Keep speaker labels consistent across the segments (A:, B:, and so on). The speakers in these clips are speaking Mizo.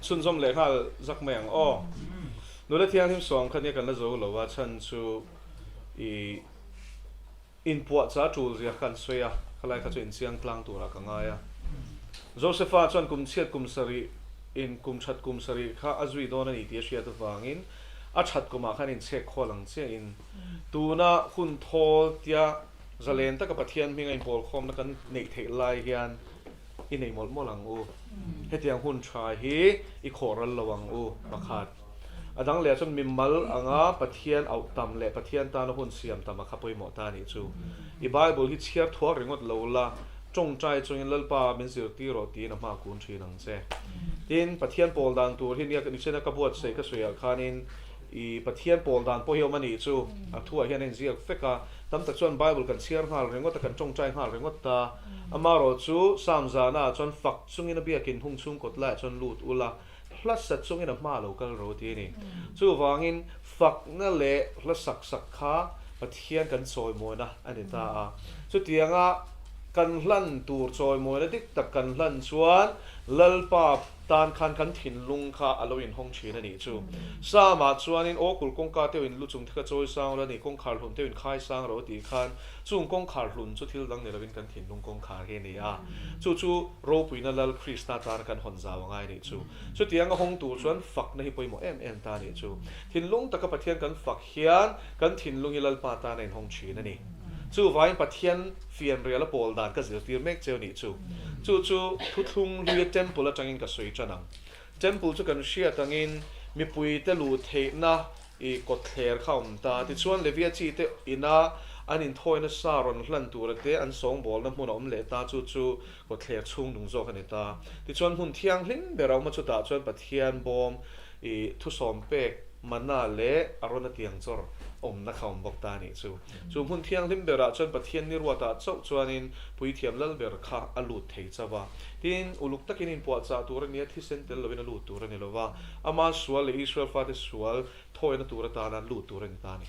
A: Chhunzawm leh nghal zak mai ang aw. Nula thianghlim sawm kha nia kan la zo lo a chhan chu i inpuahchah tul zia kha an sawi a, khalai kha chu inchiang tlang turah ka ngai a. Josepha chuan kum chhiat kum sarih in kum that kum sarih kha a zui dawn a ni tih a hriat avangin a that kumah khan inchhek khawl ang chiahin tuna hun thawl tia zalen taka Pathian hminga inpawlkhawmna kan neih theih lai hian i nei mawlh mawlh ang u. Hetiang hun tha hi i khawh ral lo ang u. Pakhat. A dang leh ah chuan mimal anga Pathian auh tam leh Pathian tana hun siam tam a kha pawimawh ta a nih chu. I Bible hi chhiar thuak ringawt lo la, tawngtai chungin Lalpa min zirtir rawh tiin a hma kun thin ang che. Tin, Pathian pawl dan tur hi nia nichina ka buatsaih ka sawiah khanin i Pathian pawl dan pawh hi a awm a nih chu. A thuah hian a inziak vek a. Tam tak chuan Bible kan chhiar nghal ringawt a, kan tawngtai nghal ringawt ta. Amaherawhchu, Psalm zana ah chuan fak chungin a biakin hung chhung kawt laiah chuan lut ula, hla sa chungin a hma lo kal ro ti a ni. Chuvangin, fakna leh hla sak sak kha Pathian kan chawimawina a ni ta a. Chutianga kan hlan tur chawimawina dik tak kan hlan chuan Lalpa tan khan kan thinlung kha a lo inhawng thin a nih chu. Psalm-ah chuanin, Aw kul kawngka teuh in lu chung te kha chawi sang ula ni, kawngkhar hlun teuh in khai sang ro tih khan chung kawngkhar hlun chu thil dang ni lovin kan thinlung kawngkhar hi a ni a. Chu chu ropuina Lal Krista tana kan hawn zau a ngai a nih chu. Chutiang a hawng tur chuan fakna hi pawimawh em em ta a nih chu. Thinlung taka Pathian kan fak hian kan thinlung hi Lalpa tana inhawng thin a ni. Chuvangin Pathian fianrial a pawl dan ka zirtir mek cheu nih chu. Chu chu thuthlung hluia temple atangin ka sawi tan ang. Temple chu kan hriat angin mipuite luh theihna i kawtthler kha a awm ta. Tichuan Levia chi te ina an inthawina sa rawn hlan tura te an sawngbawlna hmun a awm leh ta, chu chu kawtthler chhung nung zawk a ni ta. Tichuan hmun thianghlim ber a awm a, chutah chuan Pathian bawm i thusawm pek mana leh a rawn a tiang chawr awmna kha awm bawk ta a nih chu. Chu hmun thianghlim berah chuan Pathian ni ruatah chauh chuanin Puithiam lal ber kha a lut thei chauh a. Tin, uluk takin inpuahchah tur a nia, thisen tel lovin a lut tur a ni lo va, ama sual leh Israel fate sual thawina tur atana lut tur a ni ta a ni.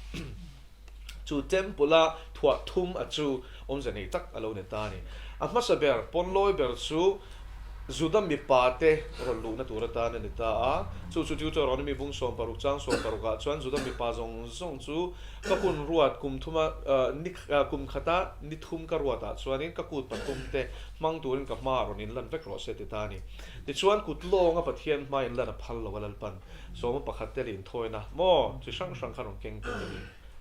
A: Chu Temple-a thuah thum a chu awmze nei tak a lo ni ta a ni. A hmasa ber, pawnlawi ber chu Juda mipa te rawn luhna tur atan a ni ta a. Chu chu Deuteronomy bung 16 chang 16 ah chuan Juda mipa zawng zawng chu ka hun ruat kum thuma ni kum khata ni thum ka ruat ah chuanin ka kut pathum te hmang turin ka hma rawn inlan vek rawh se ti ta a ni. Tichuan kut lawnga Pathian hma inlan a phal lo a Lalpan sawma pakhat te leh inthawina maw chi hrang hrang kha rawn keng tur a ni.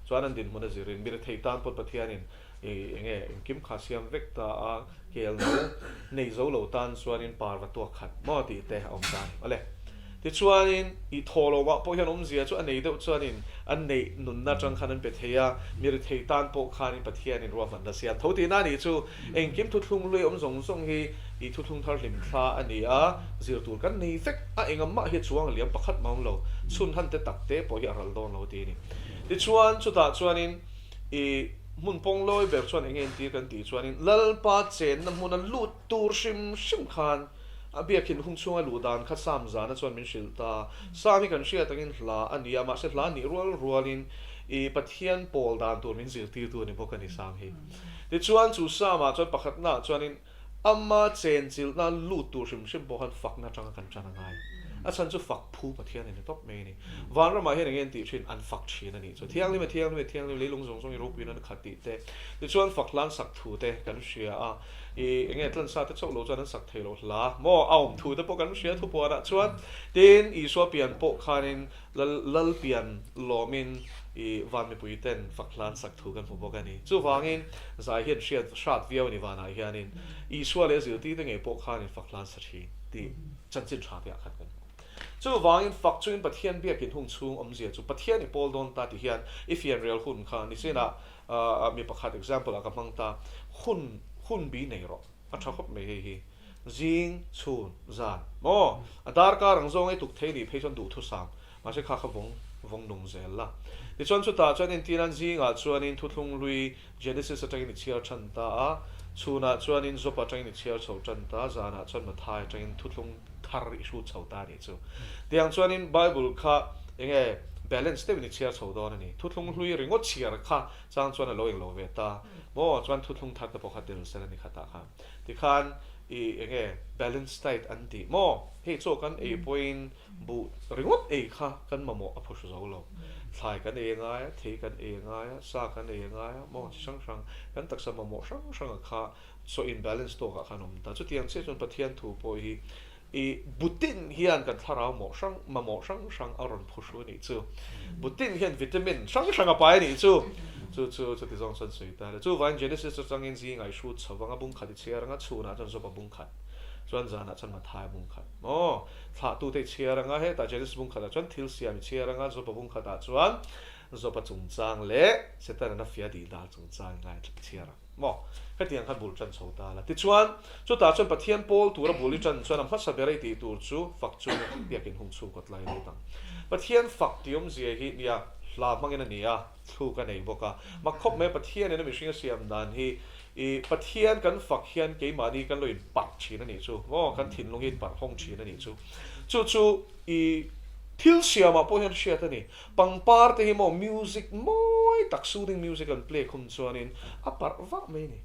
A: Chuan an dinhmun a zirin mirethei tan pawh Pathianin I enge engkim kha siam vek ta a, kel no nei zo lo tan chuanin parva tuak khat maw tih te a awm ta a ni. Awle. Tichuanin i thaw lo mah pawh hian awmzia chu a nei deuh chuanin an neih nunna atang khan an pe thei a, mi rethei tan pawh khanin Pathianin ruahmanna siam tho tihna a nih chu. Engkim thuthlung lui awm zawng zawng hi i thuthlung thar hlim thla a ni a, zir tur kan nei vek a, engamah hi a chuang a liam pakhat mah awm lo, chhun han te tak te pawh hi a ral dawn lo ti a ni. Tichuan chutah chuanin I hmun pawng lawi ber chuan enge intir kan tih chuanin Lalpa chenna hmuna lut tur hrim hrim khan a biakhin hung chhunga luh dan kha Sam zana chuan min hrilh ta. Sam hi kan hriat angin hla a ni a, mahse hla nih rual rualin i Pathian pawl dan tur min zirtirtu a ni bawk a ni Sam hi. Tichuan chu Sam-ah chuan pakhatnaah chuanin Ama chenchilhna lut tur hrim hrim pawh khan fakna atanga kan tan a ngai. A chhan chu fak phu Pathian a ni tawp mai a ni. Vanramah hian eng nge an tih thin? An fak thin a nih chu. Thianghlim e thianghlim e thianghlim leilung zawng zawng i ropuiin an khat tih te. Tichuan fak hlan sak thu te kan hria a. I eng nge tlansa te chauh lo chuan an sak thei lo hla maw? A awm thu te pawh kan hria thupuanah chuan. Tin, Isua pian pawh khanin Lal Lal pian lawmin i van mipui ten fak hlan sak thu kan hmu bawk a ni. Chuvangin zai hian hriat hrat viau a ni vanah hianin Isua leh a zirtirte ngei pawh khanin fak hlan sa thin tih chanchin tha te ah khan kan hmu. Chuvangin fak chungin Pathian biakin hung chhung awmzia chu Pathian i pawl dawn ta ti hian i fianrial hun kha nichinah mi pakhat example ah ka hmang ta hun hun bi nei rawh. A tha khawp mai hei hi. Zing, chhun, zan. Maw? A darkar ang zawng ei tuk thei nih phei chuan duhthusam. Mahse kha kha vawng vawng nung zel la. Tichuan chutah chuan entirnan zingah chuanin thuthlung hlui Genesis atangin i chhiar than ta a, chhunah chuanin Job atangin i chhiar chho tan ta, zanah chuan Mathai atangin thuthlung thar i hrut chho ta a nih chu. Tiang chuanin Bible kha enge balance deuhin i chhiar chho dawn a ni. Thuthlung hlui ringawt chhiar kha chang chuan a lo englo ve ta. Maw? Chuan thuthlung thar te pawh kha tel sel a ni khatah khan. Tikhan. I enge balance diet an tih maw? Hei chaw kan ei pawhin buh ringawt ei kha kan mamawh a phuhru zo lo. Thlai kan ei a ngai a, thei kan ei a ngai a, sa kan ei a ngai a, maw chi hrang hrang kan taksa mamawh hrang hranga kha chaw in balance tawkah khan awm ta. Chutiang chiah chuan Pathian thu pawh hi I butin hian kan thlarau mawh hrang, mamawh hrang hrang a rawn phuhru a nih chu. Butin hian vitamin hrang hrang a pai a nih chu. Chu chu chuti zawng chuan sawi ta ila. Chuvangin Genesis atangin zingah i hrut chho vang a, bung khat i chhiar anga, chhunah chuan Job-a bung khat, chuan zanah chuan Matthai-a bung khat. Maw? Thlahtute i chhiar anga, hetah Genesis bung khatah chuan thil siam i chhiar anga, Job-a bung khatah chuan Job-a chungchang leh Setana na fia dih dal chungchang i ngaithla i chhiar ang. Maw? Hetiang khan bul ṭan chho ta la. Tichuan, chutah chuan Pathian pawl tura bul i ṭan chuan a hmasa ber a i tih tur chu fak chu biakin hung chhung kawt lai a lut ang. Pathian fak tih awmzia hi nia hla hmangin a ni a, thluk a nei bawk a. Mak khawp mai Pathianin a mihring a siam dan hi i Pathian kan fak hian keimahni kan lo inparh ṭhin a nih chu. Maw? Kan thinlung hi inparh hawng ṭhin a nih chu. Chu chu i thil siamah pawh hian hriat a ni. Pangpar te hi maw music mawi tak soothing music an play khum chuanin a parh vah mai a ni.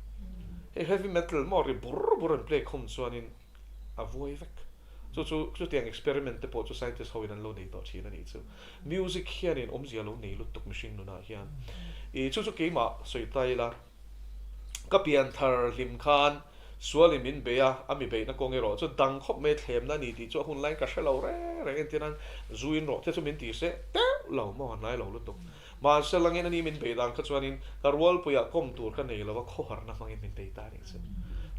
A: Hei heavy metal maw ri bur bur an play khum chuanin a vuai vek. Chu chu chutiang experiment te pawh chu scientist ho in an lo nei tawh thin a nih chu. Music hianin awmzia lo nei lutuk mihring nunah hian. I chu chu keimah sawi ta ila. Ka pian thar hlim khan sualin min bei a, a mi beihna kawng erawh chu dang khawp mai thlemna a ni tih chu a hun laiin ka hre lo reng reng entir nan zu in rawh te chu min ti se teuh lo maw a hnai lo lutuk. Mahse langin a ni min bei dan kha chuanin ka rualpuiah kawm tur ka nei lo a khawharna hmangin min bei ta a nih chu.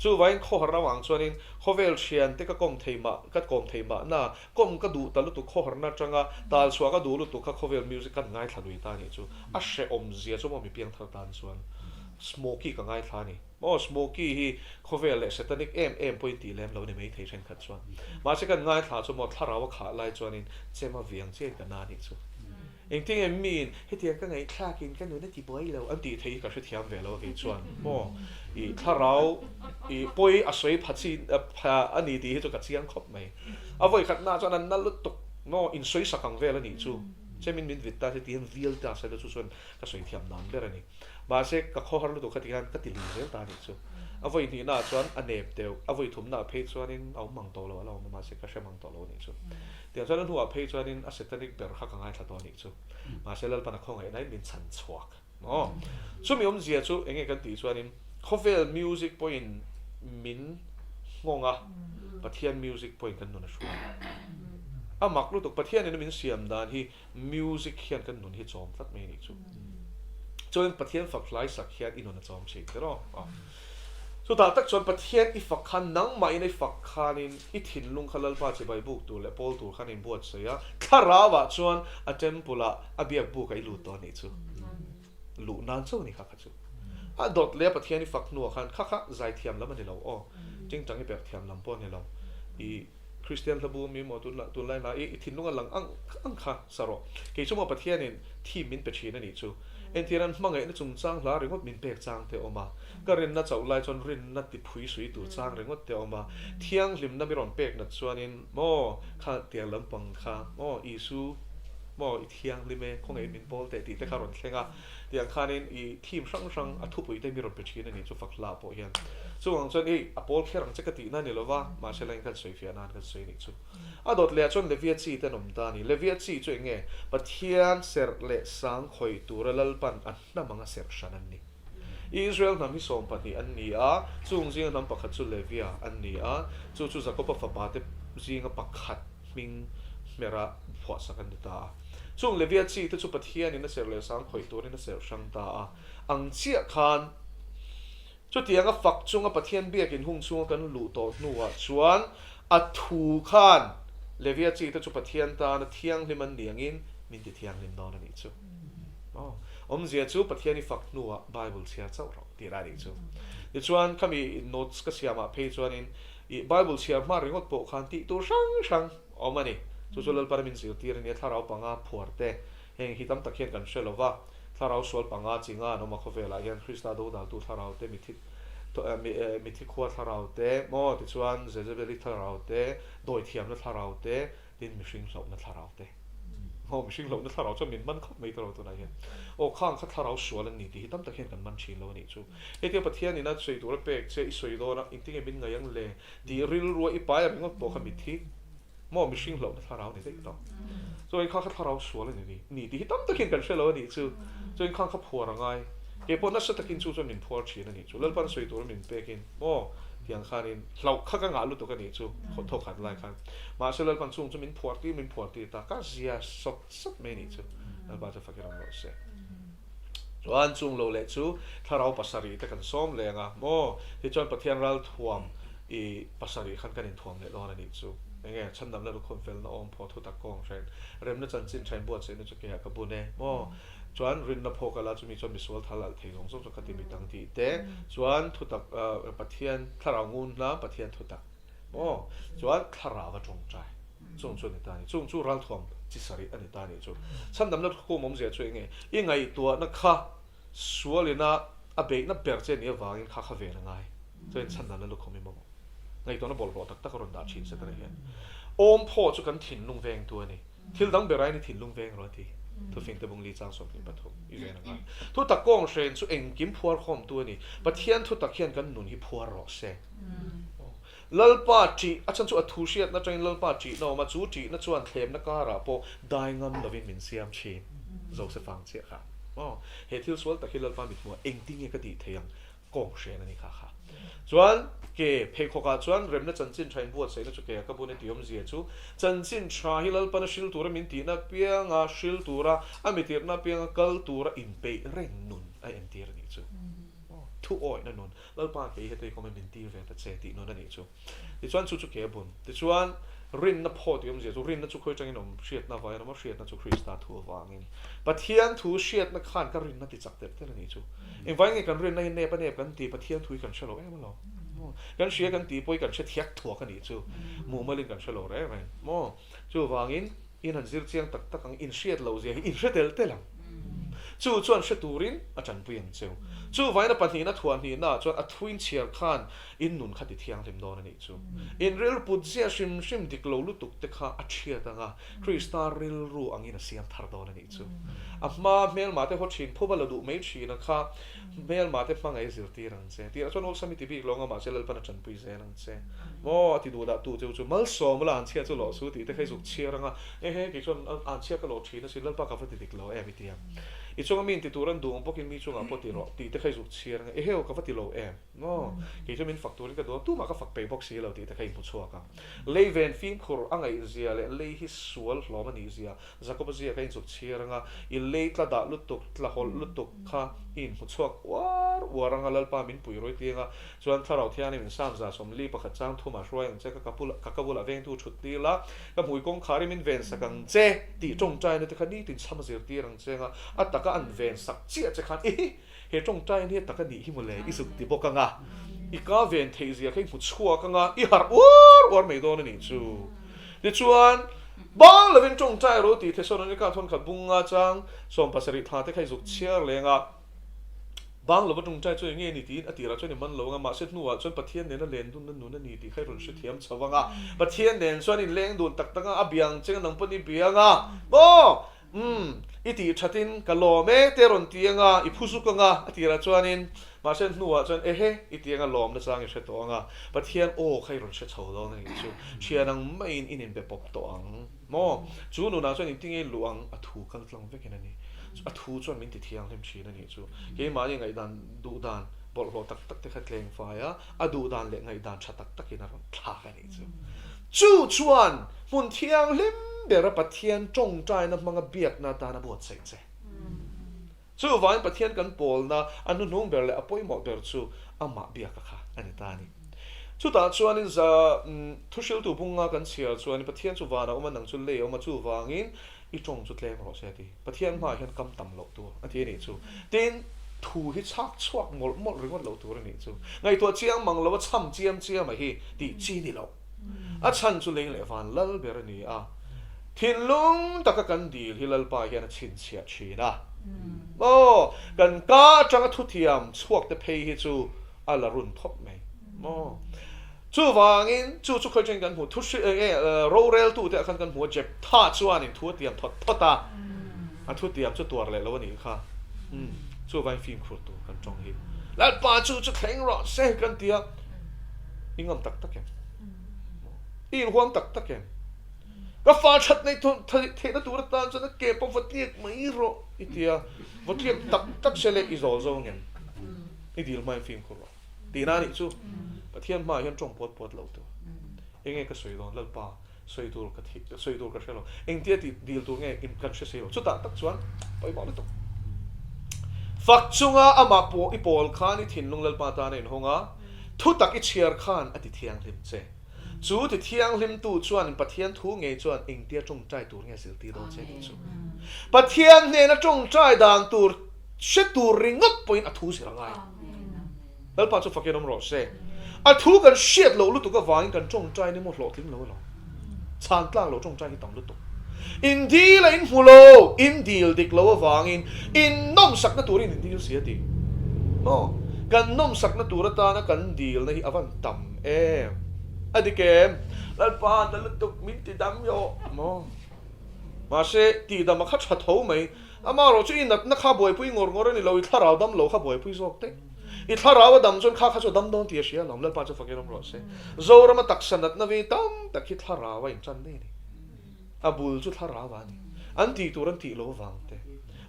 A: Chuvangin khawharna avang chuanin khawvel thiante ka kawm thei mah ka kawm thei mahna kawm ka duh ta lutuk khawharna atanga tal chhuah ka duh lutuk kha khawvel music kan ngaithla lui ta a nih chu. A hrehawm zia chu maw mi piangthar tan chuan Smokey ka ngaithla a ni. Maw Smokey hi khawvel leh satanic em em pawhin tih lem lo ni maithei thenkhat chuan. Mahse kan ngaithla chu maw thlarau a khah lai chuanin chem a viang chiahin ka na nih chu. Engtin nge miin hetiang ka ngaihthlakin ka nun a ti buai lo an tih theih hi ka hrethiam ve lo a kei chuan maw i thlarau i pawi a sawi pha chi pha a ni tih hi chu ka chiang khawp mai. A vawikhatnaah chuan an na lutuk maw insawisak ang vel a nih chu. Chemin min vit ta se ti hian vial ta se chu chuan ka sawi thiam dan ber a ni. Mahse ka khaw har lutuk kha ti hian ka ti lui zel ta a nih chu. A vawi hnihnaah chuan a nep deuh, a vawi thumnaah phei chuanin a awm mang tawh lo, a la awm a mahse ka hre mang tawh lo a nih chu. Tiang chuan a hnuah phei chuanin a satanic ber kha ka ngaithla tawh a nih chu. Mahse Lalpan a khawngaihnain min chhan chhuak. Aw. Chumi awmzia chu eng nge kan tih chuanin khawvel music pawhin min nghawng a, Pathian music pawhin kan nun a hruai. A mak lutuk, Pathianin a min siam dan hi music hian kan nun hi chawm tlat mai a nih chu. Chuanin Pathian fak hlai sak hian i nun a chawm thin tiraw? Aw. Chutah tak chuan Pathian i fak khan nangmahin i fak khanin i thinlung kha Lalpa chibai buk tur leh pawl tur khan a inbuatsaih a, thlarauah chuan a temple ah a biak bukah i lut tawh a nih chu. Luh nan chauh a ni kha kha chu. A dawt leh a Pathian i fak hnuah khan kha kha zaithiam lam a ni lo aw, tingtang i perh thiam lam pawh a ni lo. I Kristian hla bu mi maw tunlai hla i thinlung a lang ang ang kha sa rawh. Kei chu maw Pathianin theme min pe thin a nih chu. Entir an hmangaihna chungchang hla ringawt min pek chang te a awm a. Ka rinna chauh lai chuan rinna ti phui sui tur chang ringawt te a awm a. Thianghlimna mi rawn pek nat chuanin maw kha tiang lampang kha maw Isu maw i thianghlim e khawngaih min pawl teh tih te kha rawn thleng a. Tiang khanin i theme hrang hrang a thupui te mi rawn pe thin a nih chu fak hla pawh hian. Chuvang chuan ei a pawl kher ang che ka tihna a ni lova, mahse la in kan sawifiah nan kan sawi a nih chu. A dawt leh ah chuan Levia chi te an awm ta a ni. Levia chi chu eng nge? Pathian serh leh sang khawih tura Lalpan a hnam anga serh hran an ni. Israel hnam hi 12 an ni a, chung zinga hnam pakhat chu Levia an ni a, chu chu Jakoba fapa te zinga pakhat hming hmera phuahsak an ni ta a. Chung Levia chi te chu Pathianin a serh leh sang khawih turin a serh hrang ta a. Ang chiah khan chutianga fak chunga Pathian biakin hung chhunga kan luh tawh hnuah chuan a thu khan Levia chi te chu Pathian tana thianghlim an ni angin min ti thianghlim dawn a nih chu. Aw, awmzia chu Pathian i fak hnuah Bible chhiar chauh rawh tih lah a nih chu. Tichuan khami notes ka siamah phei chuanin i Bible chhiar hma ringawt pawh khan tih tur hrang hrang a awm a ni. Chu chu Lalpana min zirtir a nia, thlarau panga phuar te heng hi tam tak hian kan hre lo va, thlarau sual panga chi nga an awm a khawvelah hian Krista dodaltu thlarau te, mithi mithi khua thlarau te, maw tichuan Jezebeli thlarau te, dawithiamna thlarau te, tin mihring hlauhna thlarau te. Aw mihring hlauhna thlarau chuan min man khawp mai tawh lo tunah hian. Aw khang kha thlarau sual an ni tih hi tam tak hian kan man thin lo a nih chu. Hetia Pathian ina sawi tura pek che i sawi dawn a, engtinge min ngaih ang le tih rilrua i pai a ringawt pawh kha mitthi maw mihring hlauhna thlarau ni daih tawh. Chuan khang kha thlarau sual a ni ni tih hi tam tak hian kan hre lo a nih chu. Chuan khang kha phuar a ngai. Kei pawh nasa takin chu chuan min phuar thin a nih chu. Lalpan sawi tura min pekin maw tiang khanin hlauh kha ka ngah lutuk a nih chu thawk khat lai khan. Mahse Lalpan chung chu min phuar tir min phuar tir ta ka zia sawt sawt mai a nih chu. Lalpa chu fakir awm rawh se. Chuan chung lo leh chu thlarau pasarih te kan sawm leng a maw? Tichuan Pathian ral thuam i pasarih khan kan inthuam leh dawn a nih chu. Enge chhandamna lukhum felna awm phaw thutak kawng hrein remna chanchin thain buatsaihna chu keiah ka bun e maw? Chuan rinna phaw kala chumi chuan misual thal alh thei zawng zawng chu ka ti mit ang tih te chuan thutak Pathian thlarau ngun hna Pathian thutak Aw, chuan thlarau a tawngtai chung chu a ni ta a ni. Chung chu ralthuam chi sarih a ni ta a nih chu. Chhandamna thukhum awmzia chu eng nge? I ngaihtuahna kha sualina a beihna ber che nih avangin kha kha ven a ngai. Chuan chhandamna lukhum i mamawh. Ngaihtuahna bawlhhlawh tak tak a rawn dah thin Setana hian. Awm phaw chu kan thinlung vengtu a ni. Thil dang ber aiin i thinlung veng rawh a ti. Thufingte bungli chang 23 i ven a ngai. Thutak kawng hren chu engkim phuarkhawmtu a ni. Pathian thutak hian kan nun hi phuar rawh se. Lalpa ṭih, a chhan chu a thu hriatna aṭangin Lalpa ṭihna a awm a, chu ṭihna chuan thlemna karah pawh dai ngam lovin min siam ṭhin. Joseph ang chiah kha. Aw, he thil sual tak hi Lalpa mithmuhah engtinge ka tih theih ang? Kawng hren a ni kha kha. Chuan, ke pheikhawkah chuan remna chanchin ṭha inbuatsaihna chu kea ka bun e tih awmzia chu, chanchin ṭha hi Lalpan a hril tura min tihna apianga hril tura, a mitirhna apianga kal tura inpeih reng nun a entir a nih chu. Thu awihna nun, Lalpa kei hetei kawm in min tir ve ta che tih nun a nih chu. Tichuan chu chu ke a bun. Tichuan rinna phaw tih awmzia chu rinna chu khawi atangin awm hriatna avangin awm a, hriatna chu Krista thu avangin. Pathian thu hriatna khan ka rinna ti chak telh telh a nih chu. Engvangin nge kan rinna hi nep a nep kan tih Pathian thu hi kan hre lo em alawm. Kan hria kan tih pawh hi kan hre thiak thuak a nih chu. Mumalin kan hre lo reng reng maw. Chuvangin In han zir chiang tak tak ang, in hriat loh zia hi in hre tel tel ang. Chu chuan hre turin a tanpui ang cheu. Chuvain a pahnihna thuah hnihnaah chuan a thuin chhiar khan in nun kha ti thianghlim dawn a nih chu. In rilru put zia hrim hrim dik lo lutuk te kha a thiat ang a, Krista rilru angin a siam thar dawn a nih chu. A hma hmelmah te haw thin phuba la duh mai thin a kha hmelmah te hmangaih a zirtir ang che. Tirah chuan awlsam i ti bik lo ang a, mahse Lalpan a tanpui zel ang. Che maw a ti duh dah tu cheu chu malsawm ula an chhia chu lawh su tih te kha i zuk chhiar anga ehe kei chuan an chhia ka lawh thin asin lalpa ka va ti dik lo em i ti ang i chunga mi in ti tur an duh ang bawkin mi chungah pawh ti rawh tih te kha i zuk chhiar anga eheu ka va ti lo em maw kei chuan min fak turin ka duh ang tumah ka fak peih bawk si lo tih te kha i hmu chhuak ang lei ven fimkhur a ngaih zia leh lei hi sual hlawm a nih zia Jakoba zia kha i inzuk chhiar anga i lei tla dah lutuk tla hawlh lutuk kha i inhmu chhuak uar uar anga Lalpa min pui rawi tianga Chuan Thlarau Thianghlim in Psalm 141 chang thumah hruai ang che, ka ka bula ka ka bulah vengtu thut tir la, ka hmui kawngkhar i min ven sak ang che tih tawngtaina te kha nitin chham a zirtir ang che anga a taka an ven sak chiah che khan ihi he tawngtaina hi a taka nih hi mawle i zuk ti bawk anga i ka ven theih zia kha i hmu chhuak anga i harh uar uar mai dawn a nih chu. Tichuan bang lovin tawngtai ro tih Thesalonika thawnkhat bunga chang 17 thla te kha i zuk chhiar leng a. Bang lova tawngtai chu enge ni tiin a tirah chuan i man lo anga, mahse hnuah chuan Pathian nena len dunna nun a ni tih kha i rawn hrethiam chho anga, Pathian nen chuan in leng dun tak tak a, a biang cheng a nang pawn i biang a, maw? Umm, i tih thatin ka lawm e te rawn ti anga, i phu zuk anga a tirah chuanin, mahse hnuah chuan ehe i ti anga lawmna chang i hre tawh anga, Pathian aw kha i rawn hre chho dawn a nih chu, thian ang maiin in inbe pawp tawh ang. Maw? Chu nunah chuan engtinge luh ang? A thu kal tlang vekin a ni. A thu chuan min ti thianghlim thin a nih chu. Keimahni ngaihdan duhdan bawlhhlawh tak tak te kha tleng fai a, a duhdan leh ngaihdan tha tak takin a rawn thlak a nih chu. Chu chuan hmun thianghlim bera Pathian tawngtaina hmanga biakna atan a buatsaih che. Chuvangin Pathian kan pawlna a hnuhnung ber leh a pawimawh ber chu amah biaka kha a ni ta a ni. Chutah chuanin za thuhriltu bunga kan chhiar chuanin Pathian chu vanah awm a, nang chu lei a awm a, chuvangin i tawng chu tlem rawh se a ti. Pathian hmaah hian kam tam loh tur a ti a nih chu. Tin, thu hi chhak chhuak mawlh mawlh ringawt loh tur a nih chu. Ngaihtuah chiang mang lo a chham chiam chiam a hi tih chi ni loh. A chhan chu lei leh van lal ber a ni a, thinlung taka kan dil hi Lalpa hian a chhinchhiah thin a. Maw, kan ka atanga thuthiam chhuak te phei hi chu a la run thawp mai maw. Chuvangin, chu chu khawi ṭengin kan hmu, thu hri, eng nge, roreltute ah khan kan hmu a, Jeptha chuanin thu a tiam thawt thawt a, a thu tiam chu tuar leh lo a nih kha. Umm, chuvangin fimkhur tur kan ṭawng hi. Lalpa chu chu thleng rawh se kan ti a, i ngam tak tak em? I inhuam tak tak em? Ka fa ṭhat nei theihna tur atan chuan a ke pawh va tliak mai rawh i ti a, va tliak tak tak se leh i zawl zo ngem? I dil hmain fimkhur rawh. Tihna a nih chu Pathian hmaah hian tawng puat puat lo tur. Enge ka sawi dawn Lalpa sawi tur ka thih sawi tur ka hre lo. Engtia tih dil tur nge in kan hre si lo. Chutah tak chuan pawimawh lutuk. Fak chunga amah pawh i pawl khan i thinlung Lalpa tan a inhawng a, thu tak i chhiar khan a ti thianghlim che. Chu ti thianghlimtu chuan Pathian thu ngei chuan engtia tawngtai tur nge zirtir dawn che tih chu Pathian hnena tawngtai dan tur hre tur ringawt pawhin a thu zir a ngai. Lalpa chu fakin awm rawh se. A thu kan hriat loh lutuk avangin kan tawngtai ni maw hlawhtling lo elo? Chhan tlak loh tawngtai hi tam lutuk. In dil a in hmu lo, in dil dik lo avangin in nawmsakna turin in dil si a ti. Maw? Kan nawmsakna tur atana kan dilna hi a van tam em? A dik em? Lalpa na lutuk min ti dam rawh. Maw? Mahse, tihdam a kha tha tho mai. Amaherawh chu i natna kha buaipui ngawr ngawr a ni lo, i thlarau dam lo kha buaipui zawk daih. I thlarau a dam chuan kha kha chu a dam dawn tih a hria alawm, Lalpa chu fakin awm rawh se. Zorama taksa natna vei tam tak hi thlarau a intan daih a ni. A bul chu thlarau a ni. An tih tur an tih lo vang te,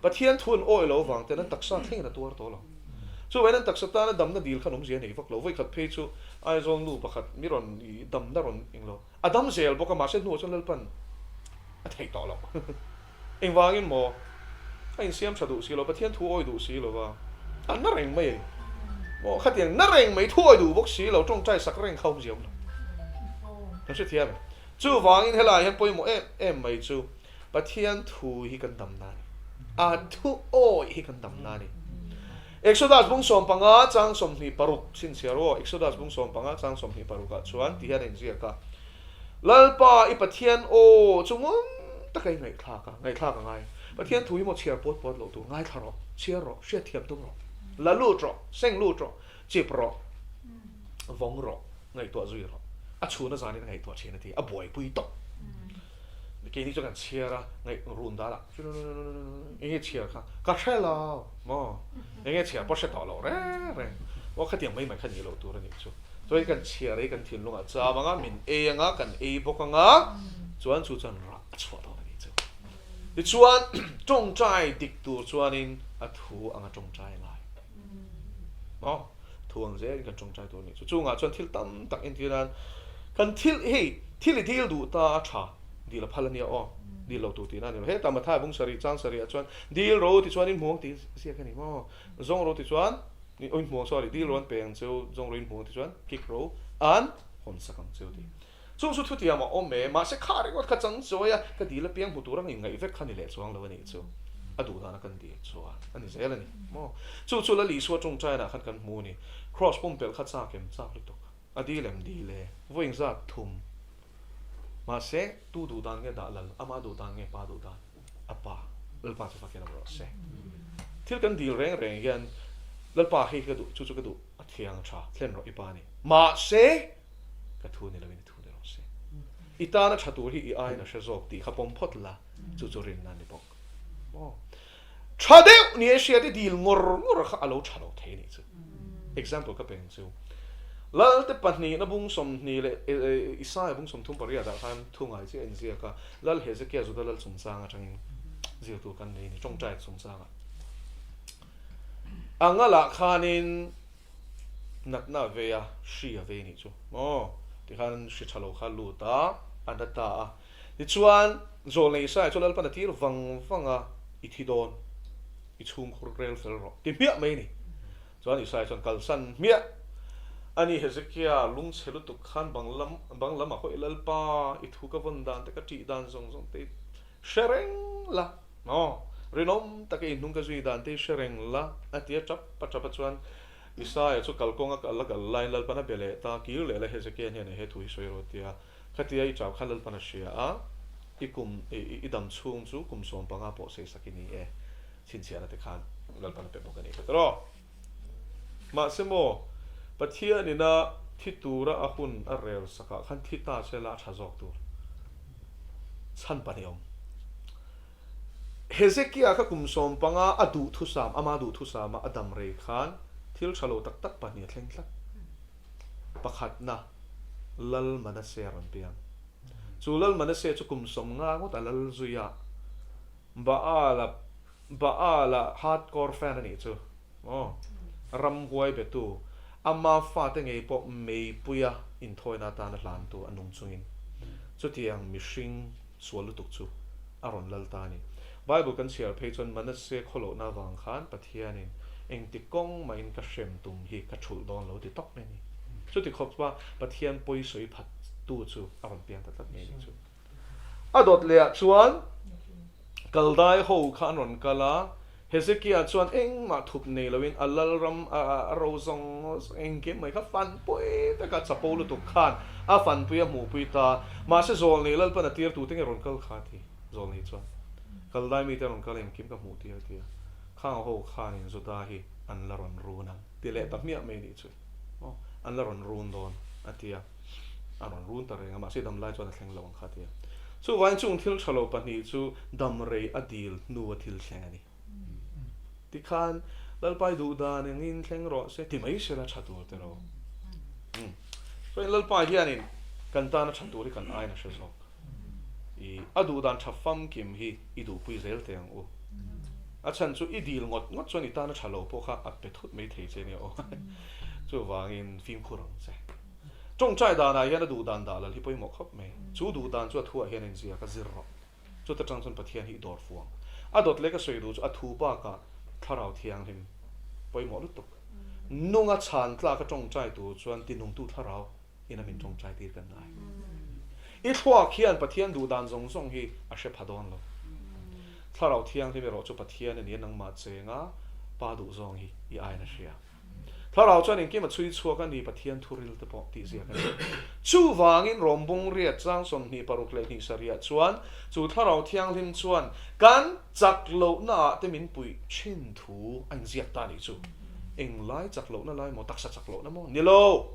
A: Pathian thu an awih lo vang ten an taksa thlengin a tuar tawh lo. Chuvangin an taksa tana damna dil khan awmzia a nei vak lo. Vawikhat phei chu Aizawl nu pakhat mi rawn i damna rawn eng lo, a dam zel bawk a, mahse hnuah chuan Lalpan a theih tawh lo. Engvangin maw? A insiam tha duh si lo, Pathian thu awi duh si lo va, a na reng mai a ni. Maw khatiang na reng mai, thu awi duh bawk si lo, tawngtai sak reng kha awmzia awm lo. Kan hrethiam em? Chuvangin helaiah hian pawimawh em em mai chu Pathian thu hi kan damna a ni. A thu awi hi kan damna a ni. Exodus bung 15 chang 26 chhinchhiar aw, Exodus bung 15 chang 26 ah chuan ti hian a inziak a. Lalpa i Pathian aw chu ngun taka i ngaihthlak a, ngaihthlak a ngai. Pathian thu hi maw chhiar puat puat loh tur, ngaithla rawh, chhiar rawh, hriatthiam tum rawh, la lut rawh, seng lut rawh, chip rawh, vawng rawh, ngaihtuah zui rawh. A chhun a zanin a ngaihtuah thin a ti, a buaipui tawp. Keini chuan kan chhiar a, ngaih run dal ah eng nge chhiar kha ka hre lo maw, eng nge chhiar pawh hre tawh lo reng reng, maw khatiang mai mai kha nih loh tur a nih chu. Chuan kan chhiar ei kan thinlung ah cham anga, min ei anga, kan ei bawk anga, chuan chu chuan rah a chhuah dawn a nih chu. Tichuan tawngtai dik tur chuanin a thu anga tawngtai a ngai. Maw? Thu ang zelin kan tawngtai tur a nih chu. Chungah chuan thil tam tak entir nan kan thil hei thil i dil duh ta a tha dil a phal a nia aw, dil lo tur tihna a ni lo. Hetah Mathai bung sarih chang sarih ah chuan dil ro tichuan in hmu ang tih ziak a ni maw? Zawng ro tichuan Ih aw inhmuang sorry dil ro an pe ang cheu zawng ro inhmuang ti chuan kick ro an hawn sak ang cheu ti. Chung chu thutiam a awm e, mahse kha ringawt kha chang chawi a, ka dil apiang hmu tur ang inngaih vek kha ni leh chuang lo a nih chu. A duh dana kan dil chuan a ni zel a ni maw. Chu chu Lal Isua tawngtainah khan kan hmu a ni. Cross pumpelh kha chak em chak lutuk. A dil em dil e, vawiin zat thum. Mahse, tu duh dan nge dah lal, ama duh dan nge pa duh dan? A pa, Lalpa chu fakin awm rawh se. Thil kan dil reng reng hian Lalpa hei hi ka duh, chu chu ka duh, a thiang a tha, thlen rawh i pa ni. Mahse, ka thu ni loin i thu ni rawh se. I tana tha tur hi i aiin a hre zawk tih kha pawm phawt la, chu chu rinna a ni bawk. Maw? Tha deuh ni e hriat i dil ngawr ngawr kha a lo tha lo thei anih chu. Example ka peng chu Lalte pahnihna bung 20 leh Isaia bung 38 ah khan thu ngai chiah a inziak a, Lal Hezekia Juda lal chungchang atangin zir tur kan nei a ni, tawngtai chungchangah. A ngalah khanin natna a vei a, hri a vei anih chu maw? Tikhan hri tha lo kha a lut a, a na ta a. Tichuan, Zawlnei Isaia chu Lalpan a tir vang vang a, I thi dawn, i chhungkhur rel fel rawh, ti hmiah mai a ni. Chuan Isaia chuan kalsan hmiah a ni. Hezekia lungchhe lutuk khan bang lam, bang lam a hawi Lalpa, i thu ka vawn dan te, ka ṭih dan zawng zawng te i hre reng la, maw? Rinawm taka i hnung ka zui dan te i hre reng la, a ti a, ṭap a ṭap a chuan Isaia chu kalkawnga kal a kal laiin Lalpan a be leh ta, kir leh la Hezekia hnenah he thu hi sawi rawh, a ti a. Khatia i chau kha Lalpan a hria a, i kum i dam chhung chu kum 15 pawh sei sak i ni e, chhinchhiahna te khan Lalpan a pe bawk a ni ka ti rawh. Mahse maw, Pathian ina Thi tura a hun a rel sakah khan thi ta se la a tha zawk tur. Chhan pahnih awm. Hezekia kha kum 15 a duhthusam, ama duhthusama a dam rei khan thil tha lo tak tak pahnih a thleng tlat. Pakhatna, Lal Manasseh a rawn piang. Chu Lal Manasseh chu kum 50 ngawt a lal zui a, Baal-a Baal-a hardcore fan a nih chu. Aw, ramhuai betu, ama fate ngei pawh meipuia inthawina atana hlantu a nung chungin chutiang mihring sual lutuk chu a rawn lal ta a ni. Bible kan chhiar phei chuan Manasseh khawlohna avang khan Pathianin engti kawng mahin ka hrem tum hi ka thulh dawn lo ti tawp mai a ni. Chuti khawpa Pathian pawi sawi phattu chu a rawn piang ta tlat mai a ni chu. A dawt leh ah chuan Kaldai ho kha an rawn kal a, Hezekiah chuan engmah thup nei loin a lalram a ro zawng zawng engkim mai kha fanpui vek a, chapo lutuk khan a fanpui a hmuhpui ta. Mahse zawlnei Lalpan a tir tute nge rawn kal kha a ti. Zawlnei chuan Kaldai mite rawn kal engkim ka hmuh tir a ti a, khang ho khanin Juda hi an la rawn run ang ti leh ta hmiah mai nih chu. Aw, an la rawn run dawn a ti a. A rawn run ta reng a, mahse dam lai chuan a thleng lo ang kha a ti a. Chuvangin chung thil tha lo pahnih chu dam rei a dil hnu a thil thleng a ni. Tikhan Lalpai duh dan engin thleng rawh se ti mai sela tha tur te ro. Umm. Chuan Lalpa hianin kan tana tha tur hi kan aina hre zawk. I a duh dan tha famkim hi i duhpui zel teh ang u. A chhan chu i dil ngawt ngawt chuan i tana tha lo pawh kha a pe thut mai thei che nia aw. Chuvangin fimkhur ang che. Tawngtai danah hian a duh dan dah lal hi pawimawh khawp mai. Chu duh dan chu a thuah hian a inziak a, zir rawh. Chuta tang chuan Pathian hi i dawr fuang. A dawt leh ka sawi duh chu a thu bakah Thlarau Thianghlim pawimawh lutuk. Nunga chhan tlaka tawngtai tur chuan tinungtu Thlarau ina min tawngtai tir kan ngai. I thluak hian Pathian duh dan zawng zawng hi a hre pha dawn lo. Thlarau Thianghlim erawh chu Pathian a ni a, nangmah chenga Pa duh zawng hi i aiin a hria. Thlarau chuan engkim a chhui chhuak a ni, Pathian thuril te pawh tih ziak a ni. Chuvangin Rawmbung riat chang 26 leh hnih sarihah chuan chu Thlarau Thianghlim chuan kan chak lohna ah te min puih thin thu a inziak ta a nih chu. Englai chak lohna lai maw, taksa chak lohna maw? Ni lo!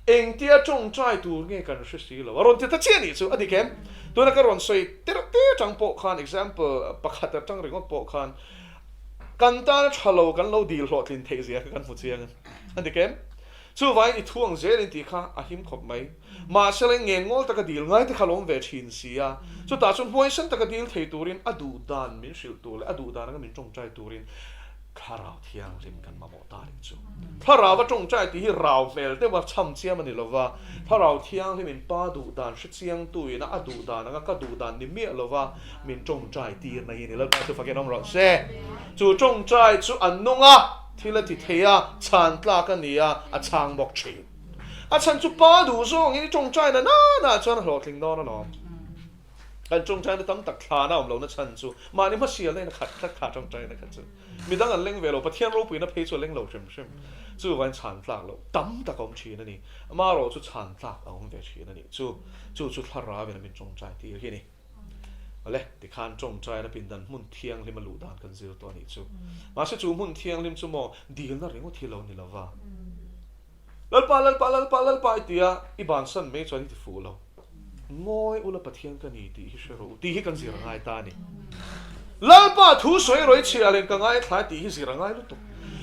A: Engtia tawngtai tur nge kan hre si lo? A rawn ti ta chiah a nih chu, a dik em? Tuna ka rawn sawi tereuh te atang pawh khan example pakhat atang ringawt pawh khan Kan tan a tha lo kan lo dil hlawhtlin theih zia kha kan hmu chiang a dik em? Chuvangin i thu ang zelin tih kha a him khawp mai. Mahse leng ngengawl taka dil ngai te kha lawm ve thin si a, chutah chuan huaisen taka dil thei turin a duh dan min hrilh tur leh a duh dan anga min tawngtai turin Thlarau Thianghlim kan mamawh ta reng chu. Thlarau a tawngtai tih hi rau hmel deuha chham chiam a ni lova, Thlarau Thianghlimin Pa duh dan hre chiangtu ina a duh dan anga ka duh dan ni miah lova min tawngtai tirna hi a ni. Lalpa chu fakin awm rawh se. Chu tawngtai chu a nung a, thil a ti thei a, chhan tlak a ni a, a chhang bawk thin. A chhan chu Pa duh zawngin i tawngtai na nana chuan a hlawhtling dawn alawm. Kan tawngtaina tam tak thlana awm lohna chhan chu mahni hmasialna in a khat tlat kha tawngtaina kha chu midang an leng ve lo, Pathian ropuina phei chu a leng lo hrim hrim. Chuvangin chhan tlak loh tam tak a awm thin a ni. Amaherawh chu chhan tlak a awm ve thin a nih chu. Chu chu thlarauin a min tawngtai tir hi a ni. Awle, tikhan tawngtaina pindan hmun thianghlim a luh dan kan zir tawh a nih chu. Mahse chu hmun thianghlim chu maw dilna ringawt hi lo ni lova. Lalpa, Lalpa, Lalpa, Lalpa i ti a, i bansan mai chuan i ti fuh lo. Ngawi ula Pathian ka ni tih hi hre rawh u tih hi kan zir a ngai ta a ni. Lalpa thu sawi rawh i chhiah leh ka ngaithla tih hi zir a ngai lutuk.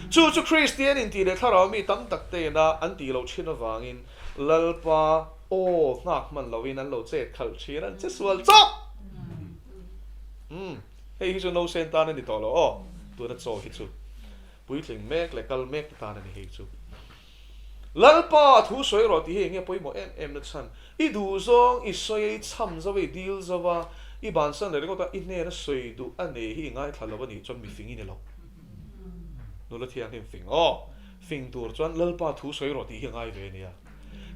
A: Chu chu Kristian intih leh thlarau mi tam tak te'n a an tih loh thin avangin Lalpa aw nghak hman loin an lo chet khalh thin an che sual chawp! Umm, hei hi chu nausen tan a ni tawh lo aw, tuna chaw hi chu. Puitling mek leh kal mek te tan a ni hei chu. Lalpa thu sawi rawh tih hi enge pawimawh em em na chhan. I duh zawng i sawi a, i chham zo a, i dil zo a, i bansan leh ringawt a, i hnena sawi duh a nei hi i ngaithla lo a nih chuan mi fing i ni lo. Nula thianghlim fing aw. Fing tur chuan Lalpa thu sawi rawh tih hi a ngai ve a nia.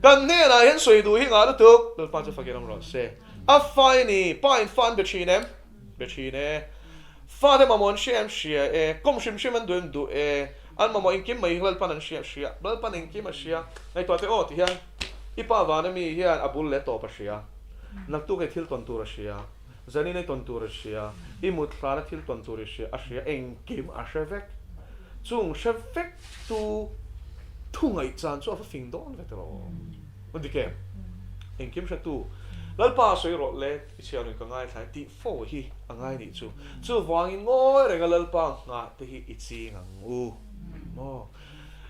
A: Kan hnenah hian sawi duh hi ngah lutuk. Lalpa chu fakin awm rawh se. A fa i ni, pa in fa an be thin em? Be thin e. Fate mamawh an hria em hria e. Kawm hrim hrim an duh em duh e. An mamawh engkim mai hi Lalpan an hria hria. Lalpan engkim a hria. Ngaihtuah teh aw ti hian i pa vana mi hian a bul leh tawp a hria. Naktuk ei thil tawn tur a hria. Zanin ei tawn tur a hria. I mut hlana thil tawn tur i hria a hria. Engkim a hre vek. Chung hre vek tu Thu ngaihchan chu a va fing dawn ve tawh aw. A dik em? Engkim hretu Lalpa sawi rawh le, i chhiar in ka ngaithla e tih fo hi a ngai nih chu. Chuvangin ngawi renga Lalpa nghah te hi i ching ang u. Maw?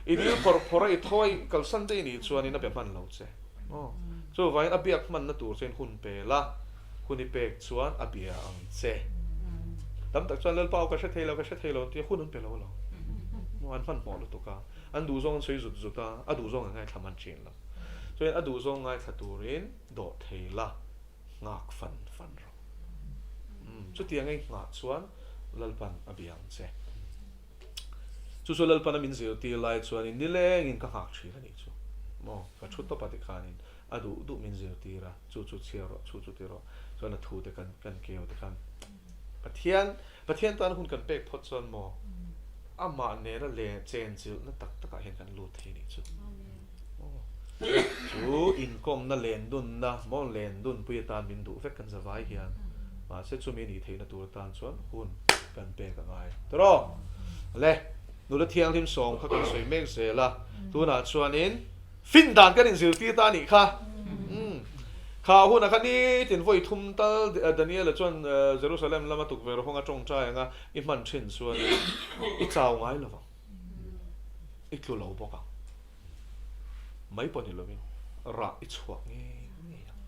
A: I dil phawrh phawrh a i tho a i kalsan daih nih chuanin a be hman lo che. Maw? Chuvangin a biak hmanna tur chuan hun pe la, hun i pek chuan a bia ang che. Tam tak chuan Lalpa aw ka hre thei lo, ka hre thei lo an ti a, hun an pe lo lo. Maw? An hmanhmawh lutuk a. An duhzawng an sawi zut zut a, a duhzawng an ngaithla hman thin lo. Chuan a duhzawng ngaithla turin dawh thei la, nghak fan fan rawh. Umm, chutiang i nghah chuan Lalpan a bia ang che. Chu chu Lalpan a min zirtir lai chuanin nilengin ka nghak thin a nih chu. Maw, ka thu tawp a tikhanin a duh duh min zirtir a, chu chu chhiar rawh, chu chu ti rawh. Chuan a thu te kan kan keu te khan Pathian Pathian tan hun kan pek phawt chuan maw amah nena le chenchilhna tak takah hian kan lut thei nih chu. Chu inkawmna lendunna maw lendunpui atan min duh vek kan zavai hian mahse chumi nih theihna tur atan chuan hun kan pek a ngai tawh. Le nula thianghlim sawm kha kan sawi mek zel a, tunah chuanin Fin dan kan inzirtir ta a nih kha. Kha hunah kha nitin vawi thum tal Daniela chuan Jerusalem lama tukverh hawnga tawngtai anga i hman thin chuan i chau ngai lo vang, i tlu lo bawk ang. Mai pawh ni lovin rah i chhuak ngei ngei ang.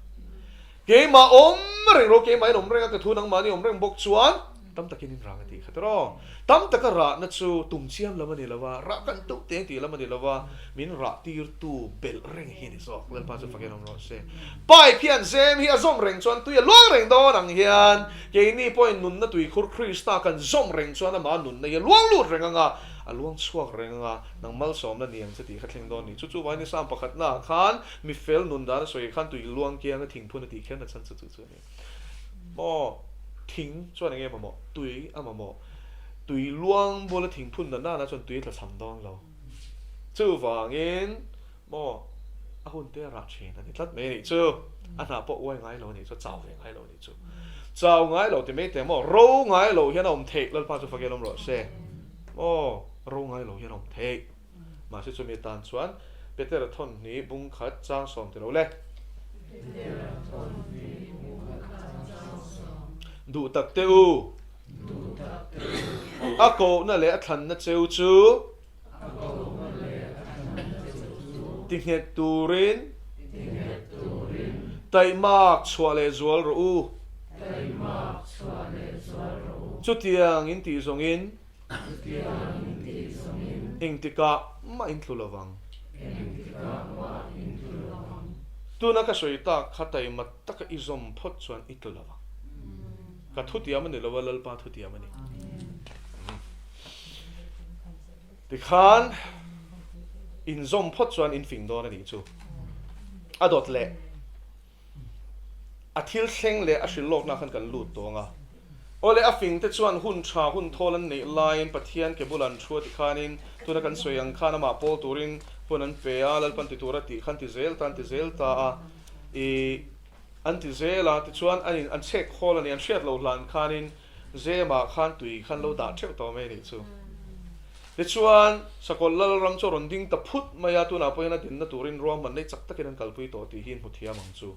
A: Keimah awm reng rawh, keimah in awm reng a, ka thu nangmahni awm reng bawk chuan tam takin in rang a tih kha tiraw. Tam taka rahna chu tum chiam lam a ni lo a, rah kan deuh teng tih lam a ni lo a, min rah tirtu belh reng hi a ni zawk. Lalpa chu fakin awm rawh se. Pipe hian zem hi a zawm reng chuan tui a luang reng dawn ang hian keini pawhin nunna tuikhur Krista kan zawm reng chuan amah nunna hi a luang lut reng ang a, a luang chhuak reng ang a, nang malsawmna ni ang che tih kha thleng dawn ni. Chu chu vaini Psalm pakhatnaah khan Mi fel nun dan a sawi khan tui luang kianga thing phun a tih kher na chhan chu chu chu a ni. Maw thing chuan eng nge mamawh? Tui a mamawh. Tui luang bula thing phun na nana chuan tui a tla cham dawn lo. Chuvangin maw a hun te a rah thin a ni tlat mai a nih chu. A hnah pawh uai ngai lo a nih chu, a chau ve ngai lo a nih chu. Chau ngai lo ti mai teh maw ro ngai lo hian a awm theih Lalpa chu fakin awm rawh se. Maw ro ngai lo hian a awm theih. Mahse chumi atan chuan Petera thawnhnih bung khat chang sawm ti lo le.
B: Petera thawnhnih bung khat chang sawm.
A: Duh tak te u.
B: Duh tak te u.
A: A kohna leh a thlanna cheu chu.
B: A kohna leh a thlanna cheu chu.
A: Ti nghet turin.
B: Ti nghet turin.
A: Taihmak chhuah leh zual rawh u.
B: Taihmak chhuah leh zual rawh u.
A: Chutiang in tih zawngin.
B: Chutiang in tih zawngin.
A: Engtikah mah in tlu lovang.
B: Engtikah mah in tlu lovang.
A: Tuna ka sawi tak kha taima taka i zawm phawt chuan i tlu lovang. Ka thutiam a ni lo a, Lalpa thutiam a ni. Tikhan in zawm phawt chuan in fing dawn a nih chu. A dawt leh. A thil thleng leh a hrilh lawkna khan kan lut tawng a. Awle a fing te chuan hun tha hun thawl an neih laiin Pathian ke bul an thu a ti khanin tuna kan sawi ang khan amah pawl turin hun an pe a, Lalpan ti tur a tih khan ti zel ta an ti zel ta a, i an ti zel a, tichuan an in an chhek khawl a ni, an hriat loh hlan khanin Zemah khan tui khan lo dah theuh tawh mai a nih chu. Tichuan, Sakawlh Lalram chu a rawn ding ta phut mai a, tunah pawh hian a dinna turin ruahman nei chak takin an kalpui tawh tih hi in hmu thiam ang chu.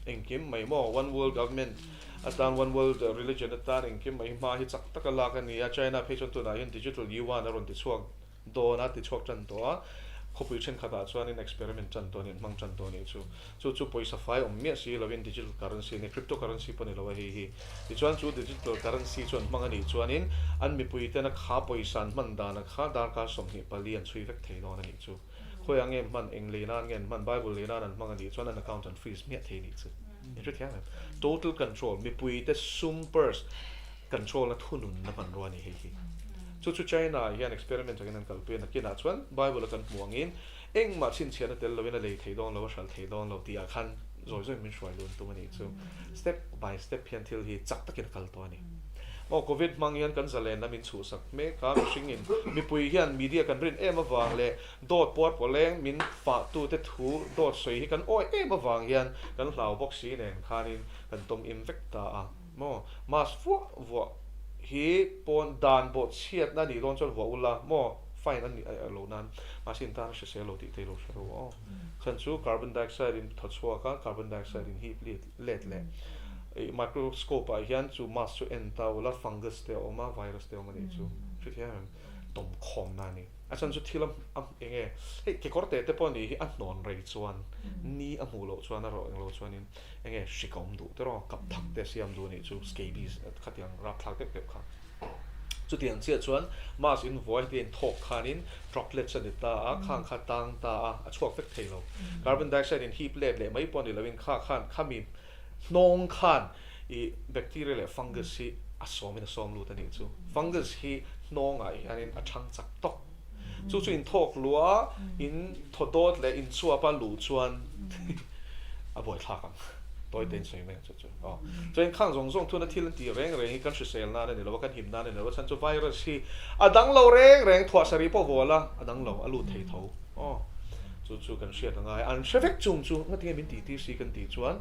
A: Engkim mai maw? One World Government atan, One World Religion atan engkim mai hi hma hi chak taka lak a ni a, China phei chuan tunah hian Digital Yuan a rawn tichhuak dawn a, tichhuak tan tawh a, khawpui thenkhatah chuanin experiment tan tawh a ni, an hmang tan tawh a nih chu. Chu chu pawisa fai awm miah si lovin digital currency a ni, crypto currency pawh ni lo a hei hi. Tichuan chu digital currency chu an hmang a nih chuanin an mipuiten a kha pawisa an hman dan a kha darkar 24 an chhui vek thei dawn a nih chu. Khawiah nge hman, eng lei nan nge an hman, Bible lei nan an hmang a nih chuan an account an freeze miah thei a nih chu. In hrethiam em? Total control, mipuite sum purse control na thununna hmanrua a ni hei hi. Chu chu China ah hian experiment angin an kalpui a, nakinah chuan Bible a kan hmuh angin Engmah chhinchhiahna tel loin a lei thei dawn lo, a hral thei dawn lo tihah khan zawi zawiin min hruai lun tum a nih chu. Step by step hian thil hi chak takin a kal tawh a ni. Aw Covid hmang hian kan zalenna min chhuhsak mek a, mihringin mipui hian media kan rin em avang leh dawt puar pawleng min fahtute thu dawt sawi hi kan awi em avang hian kan hlau bawk si nen khanin kan tawm im vek ta a. Maw mask vuah vuah hi pawn dan bawhchhiatna nih dawn chuan vuah ula maw? Fine a ni lo nan mahse in tan a hrisel lo tih te lo hre ru aw. Chhan chu carbon dioxide in thaw chhuak a, carbon dioxide in hip let let leh ih microscope ah hian chu mask chu en ta ula fungus te a awm a, virus te a awm a nih chu. Hrethiam em? Tawm khawm na a ni. A chhan chu thil a a eng nge hei kekawr te te pawh a nih hi a hnawn rei chuan ni a hmuh loh chuan a rawh eng lo chuanin eng nge hrik a awm duh tiraw kap thak te a siam duh a nih chu scabies khatiang rapthlak deuh deuh kha. Chutiang chiah chuan mask in vuai te in thawk khanin droplets a ni ta a, khang kha tang ta a, a chhuak vek thei lo. Carbon dioxide in hip let leh mai pawh a ni loin kha khan khami hnawng khan ih bacteria leh fungus hi a sawmin a sawm lut a nih chu. Fungus hi hnawngah hianin a thang chak tawk. Chu chu in thawk luh a, in thaw dawt leh in chuap a luh chuan a buaithlak ang. Tawi te in sawi mai ang chu chu. Aw. Chuan khang zawng zawng thuna thil an tih reng reng hi kan hrisel nan a ni lo a, kan him nan a ni lo a, chhan chu virus hi a dang lo reng reng thuah sarih pawh vual a, a dang lo, a lut thei tho. Aw. Chu chu kan hriat a ngai. An hre vek chung chu ngatinge min tih tir si kan tih chuan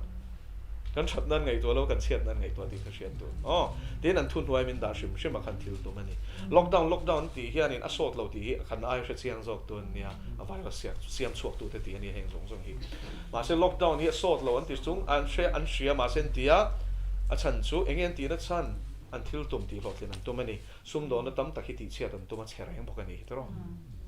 A: kan that nan ngaihtuah lo, kan chhiat nan ngaihtuah tih ka hriat tur. Aw. Tin an thuhnuai min dah hrim hrim a khan thil tum a ni. Lockdown lockdown an tih hianin a sawt lo tih hi kan ai hre chiang zawk tu an nia, a virus siak siam chhuak tute tih a nia heng zawng zawng hi. Mahse lockdown hi a sawt lo an ti chung an hre an hria mahse an ti a, a chhan chu enge an tihna chhan an thil tum tih hlawhtlin an tum a ni. Sumdawnna tam tak hi tihchhiat an tum a che reng bawk a ni hi tiraw.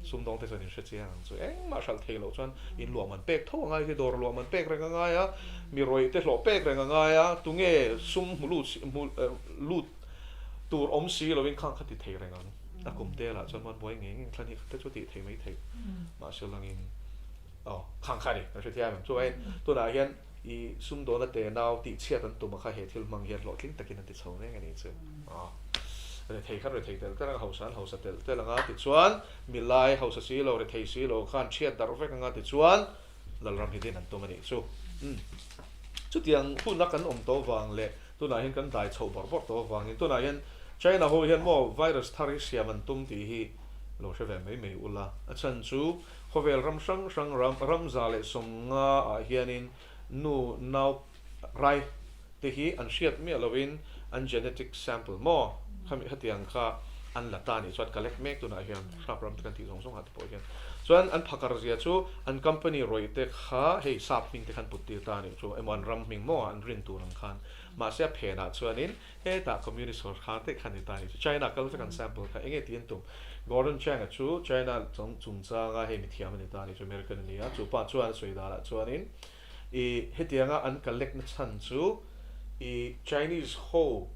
A: Sumdawng te chuan in hre chiang ang chu engmah hralh thei loh chuan in luah man pek tho a ngai hi dawr luah man pek reng a ngai a, mi rawih te hlawh pek reng a ngai a, tunge sum hmu lut hmu lut tur awm si lovin khang kha ti thei reng ang. A kum te lah chuan hmanbuai ngei ngei thlan hi khat te chu tih thei mai thei mahse langin aw khang kha a ni kan hrethiam em. Chuan tunah hian i sumdawna te nau tihchhiat an tum a kha he thil hmang hian hlawhtling takin an ti chho reng a ni chu. Aw rethei khan rethei tel tel ang a, hausa an hausa tel tel ang a tichuan milai hausa si lo rethei si lo khan chhiat darh vek ang a tichuan Lalram hi din an tum a nih chu. Umm. Chutiang huna kan awm tawh vang leh tunah hian kan dai chhoh bawrh bawrh tawh avangin tunah hian China ho hian maw virus thar hi siam an tum tih hi lo hre ve mai mai ula. A chhan chu khawvel ram hrang hrang ram ramza leh sawmnga ah hianin nu nau rai te hi an hriat miah lovin an genetic sample maw khami hetiang kha an la ta nih chuan collect mek tunah hian hrap ram te kan tih zawng zawng ah te pawh hian chuan an phakar zia chu an company rawih te kha hei sap hming te khan put tir ta nih chu emaw an ram hming maw an rin tur ang khan mahse a phen ah chuanin hetah communist sawrkar te kha ni ta nih chu China kal vek an sample kha enge tih an tum Gordon Chang a chu China chungchanga hei mithiam a ni ta nih chu American a ni a chu pa chuan a sawi danah chuanin I hetianga an collect na chhan chu i Chinese ho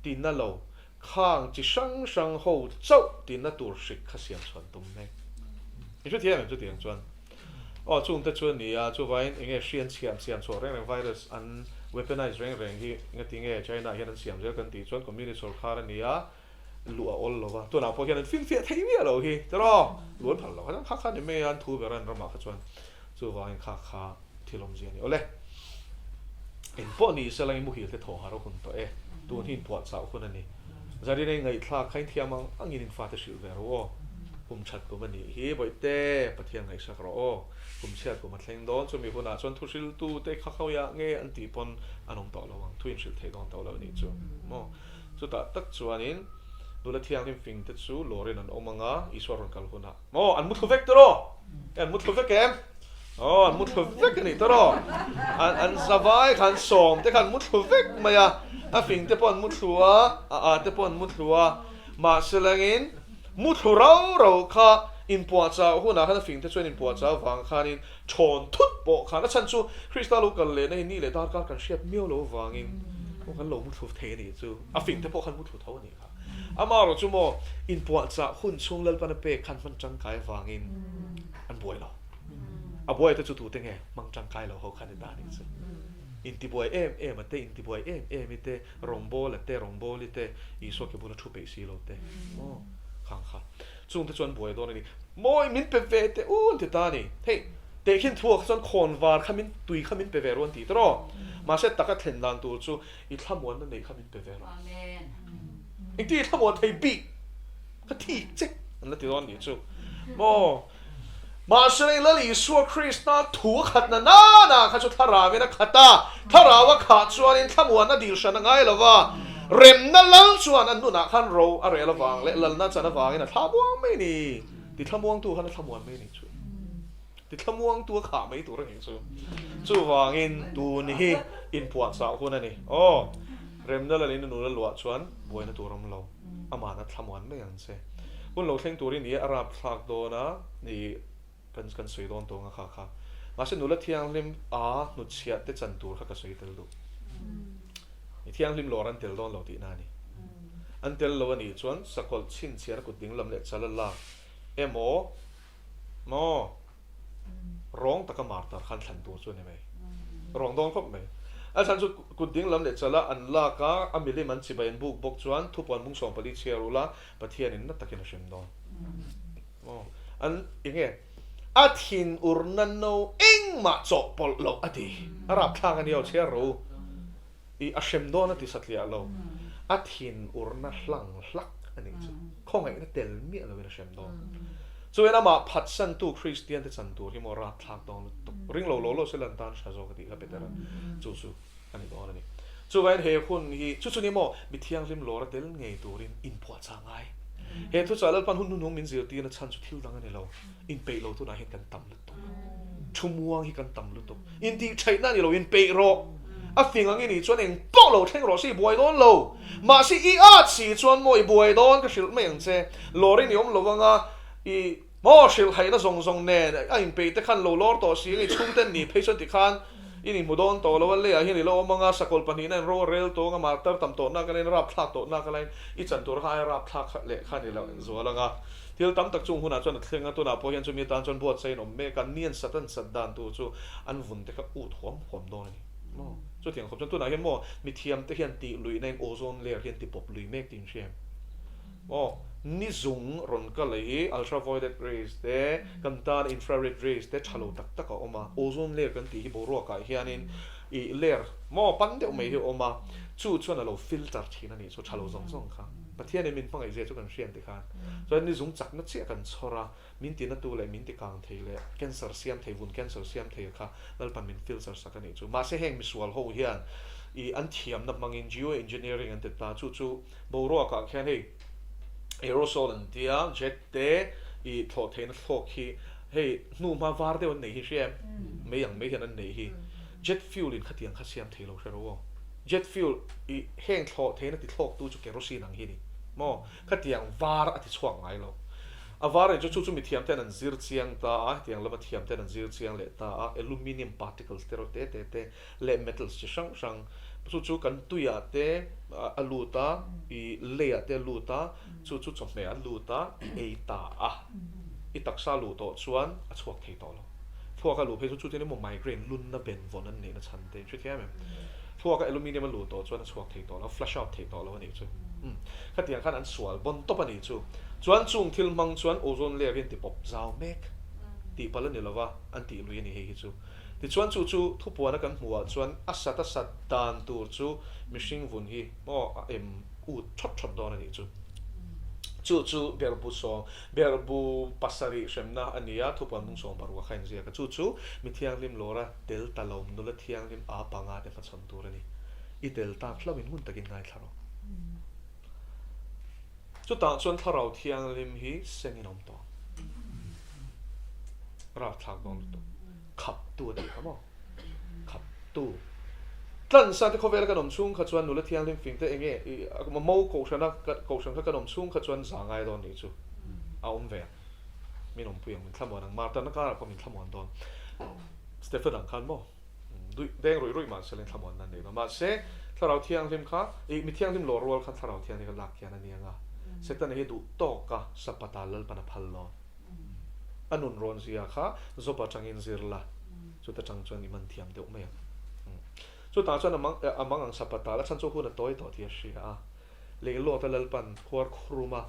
A: tina lo khang chi hrang hrang ho chauh tina tur hrik kha siam chhuan tum mek. I hrethiam em chutiang chuan? Aw chungte chu a ni a, chuvain enge hri an siam siam chhuah reng reng virus an weaponize reng reng hi engatinge China hian an siam zel kan tih chuan communist sawrkhar a ni a, luh a awl lo va, tunah pawh hian an finfiah thei miah lo hi tiraw, luh an phal lo kha kha kha ni mai a, an thu ber a an ramah kha chuan chuvangin kha kha thil awmzia a ni. Awle, eng pawh ni se langin muhil te thaw har a hun tawh e, tun hi inpuahchah hun a ni. Zarina i ngaihthlak kha inthiam ang angin in fate hrilh ve rawh aw, kum that kum a nih hi Bawihte, Pathian ngaihsak rawh aw, kum chhiat kum a thleng dawn, chumi hunah chuan thu hriltute kha khawiah nge an tih pawn an awm tawh lo ang, thu inhrilh theih dawn tawh lo a nih chu maw. Chutah tak chuanin nula thianghlim fingte chu lawrin an awm ang a, Isua rawn kal hunah. Aw, an muthlu vek tawh raw? An muthlu vek em? Aw, an muthlu vek a ni tawh raw? An, an zavai kha an sawm te kha an muthlu vek mai a, a fingte pawh an muthlu a, a a te pawh an muthlu a, mahse langin muthlu rau rau kha inpuahchah hunah khan a fingte chuan inpuahchah avang khanin Thawn thut pawh khan a chhan chu Krista lo kal lehna hi ni leh darkar kan hriat miau lo avangin aw kan lo muthlu thei a nih chu a fing te pawh khan muthlu tho a nih kha. Amaherawh chu maw inpuahchah hun chhung Lalpan a pek khan hman tangkai avangin an buai lo. A buai te chu tute nge hmang tangkai lo ho kha ni ta a nih chu. Intibuai em em a te, intibuai em em i te, rawngbawla te, rawngbawli te, Isua ke bula thu peih si lo te aw khang kha. Chungte chuan buai dawn a ni. Mawi min pe ve teh u an ti ta a ni. Hei, tehkhin thuah kha chuan khawnvar kha min, tui kha min pe ve ru an ti ta rawh. Mahse taka thlen dan tur chu i thlamuanna neih kha min pe ve rawh. Engtin i thlamuan thei bik? Ka thik che an la ti dawn nih chu. Maw? Mahse Lal Isua Krista thu a khatna nana kha chu thlarauin a khat a, thlarau a khah chuanin thlamuanna dil hran a ngai lo va, remna lal chuan a nunah khan ro a rel avang leh lalna chan avangin a thla buang mai a ni. Tithlamuangtu khan a thlamuan mai a nih chu. Tithlamuangtu a khah mai tur a nih chu. Chuvangin tun hi inpuahchah hun a ni. Aw, remna lalin a nula luah chuan buaina tur awm lo. Amahna thlamuan mai ang che. Hun lo thleng turin i a rapthlak dawn a, i kan kan sawi dawn tawng a kha kha. Mahse nula thianghlim a hnutchhiah te chan tur kha ka sawi tel duh. I thianghlim lawr an tel dawn lo tihna a ni. An tel lo a nih chuan sakawlh chhinchhiahna kut dinglam leh chal a lak emaw maw rawng taka martar khan thlan tur chu a ni mai. Rawng dawn khawp mai. A chhan chu kut dinglam leh chala an lak a, a milim an chibai an buk bawk chuan thupuan bung 14 chhiar ula Pathianin na takin a hrem dawn. Maw an enge a thin urna no engmah chawhpawlh loh a ti. A rapthlak a nia aw chhiar ro. I a hrem dawn a ti satliah lo. A thin urna hlang hlak a nih chu. Khawngaihna tel miah loin a hrem dawn. Chuan amah phatsantu Kristian te chan tur hi maw rapthlak dawn lutuk. Ring lo lo lo se lan tan tha zawk a tih kha Petera chu chu a ni dawn a ni. Chuvangin he hun hi chu chu ni maw mi thianghlim lawr a tel ngei turin inphuahchah ngai. He thuchah Lalpan hun hnuhnung min zirtirna chhan chu thil dang a ni lo. Inpeih lo tunah hian kan tam lutuk. Thu muang hi kan tam lutuk. Intihtheihna a ni lo, inpeih rawh. A fing ang i nih chuan eng pawh lo thleng rawh se i buai dawn lo. Mahse i at si chuan maw i buai dawn ka hrilh mai ang che. Lawr in i awm lo anga i maw hrilh haihna zawng zawng nen a inpeih te khan lo lawr tawh si ang i chhungten ni phei chuan tikhan i ni hmu dawn tawh lo a leiah hian i lo awm anga sakawlh pahnihna in ro a rel tawng a martar tam tawh nak alaiin rapthlak tawh nak alaiin i chan tur kha ai rapthlak leh kha ni lo zual anga. Thil tam tak chung hunah chuan a thleng a, tunah pawh hian chumi atan chuan buatsaih an awm mek a, ni an sat an sat dan tur chu an vun te kha ut huam huam dawn a ni maw? Chutiang khawp chuan tunah hian maw mithiam te hian tih luihna in ozone layer hi an ti pawp lui mek tih in hria em? Maw ni zung rawn kal a hi ultraviolet rays te kan tan infrared rays te tha lo tak tak a awm a, ozone layer kan tih hi boruakah hianin ih layer maw pan deuh mai hi a awm a, chu chuan a lo filter thin a nih chu tha lo zawng zawng kha. Pathianin min hmangaih zia chu kan hriat ti khan chuan ni zung chakna chiah kan chhawr a, min ti natu leh min ti kang thei leh cancer siam thei, vun cancer siam thei kha Lalpan min filter sak a nih chu. Mahse heng misual ho hian i an thiamna hmangin geo engineering an ti ta, chu chu boruakah khian hei aerosol an tia, jet te i thlawh theihna thlawk hi hei hnuhma var deuh an nei hi hria em? Mei ang mai hian an nei hi. Jet fuel in khatiang kha siam thei lo hre ro aw. Jet fuel i heng thlawh theihna ti thlawktu chu kerosene ang hi ni maw? Khatiang var a ti chhuak ngai lo. A var eng chu chu chu mithiam ten an zir chiang ta a, hetiang lama thiam ten an zir chiang leh ta a, aluminium particles te rawh te te te leh metals chi hrang hrang chu chu kan tuiah te a lut a, i leiah te a lut a, chu chu chawhmeh a lut a, i ei ta a, i taksa luh tawh chuan a chhuak thei tawh lo. Thluaka luh phei chu chutin emaw migraine lunna ben vawn an neihna chhan te in hrethiam em? Thluaka aluminium a luh tawh chuan a chhuak thei tawh lo, flush out thei tawh lo a nih chu. Umm. Khatiang khan an sual bawn tawp a nih chu. Chuan chung thil hmang chuan ozone layer hi an ti pawp zau mek tih palh a ni lova, an tih lui a ni hei hi chu. Tichuan chu chu thupuana kan hmuhah chuan a sat a sat dan tur chu mihring vun hi maw a em ut thawt thawt dawn a nih chu. Chu chu berhbu sawm Berhbu pasarih hremna a ni a, thupuan bung 16 kha inziak a. Chu chu mi thianghlim lawra tel ta lo, nula thianghlim a panga te hmachhawn tur a ni. I tel tak hlauhin ngun takin ngaithla rawh. Chutah chuan thlarau thianghlim hi sengin a awm tawh ang. Rapthlak dawn lutuk. Khaptu a tih kha maw? Khaptu. Tlansa te khawvela kan awm chhung kha chuan nula thianghlim fing te enge i mo kohhrana kohhran kha kan awm chhung kha chuan za ngai dawn nih chu a awm ve ang. Min awmpui ang, min thlamuan ang. Martarna karah pawh min thlamuan dawn. Stephen ang khan maw duih deng ruih ruih mahse leng thlamuan nan nei lo. Mahse thlarau thianghlim kha i mi thianghlim lawr rual khan thlarau thianghlim kha lak hian a ni ang a. Setana hi duh tawka sapata Lalpan a phal dawn. A nun rawn zia kha Job atangin zir la, chuta tang chuan i man thiam deuh mai ang. Chutah chuan a mang a mang ang sapatal a chhan chu hun a tawi tawh tih a hria a, Leilawta Lalpan khuar khuruma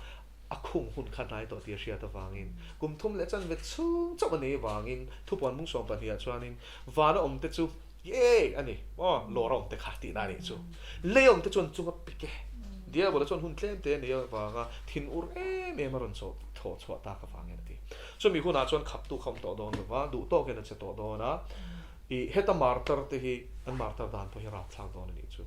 A: a khung hun kha hnai tawh tih a hriat avangin kum thum leh chanve chhung chauh a nei avangin thupuan bung 12 ah chuanin vana awmte chu Yay! A ni maw? Lawr a awm te kha tihna a nih chu. Lei awm te chuan chung a pik e. Diabola chuan hun tlem te a nei avanga thin ur em em a rawn chawh thlawh chhuah tak avangin a ti. Chumi hunah chuan khaptu kha awm tawh dawn lo va, duh tawkin a che tawh dawn a. I heta martar te hi an martar dan pawh hi rapthlak dawn a nih chu.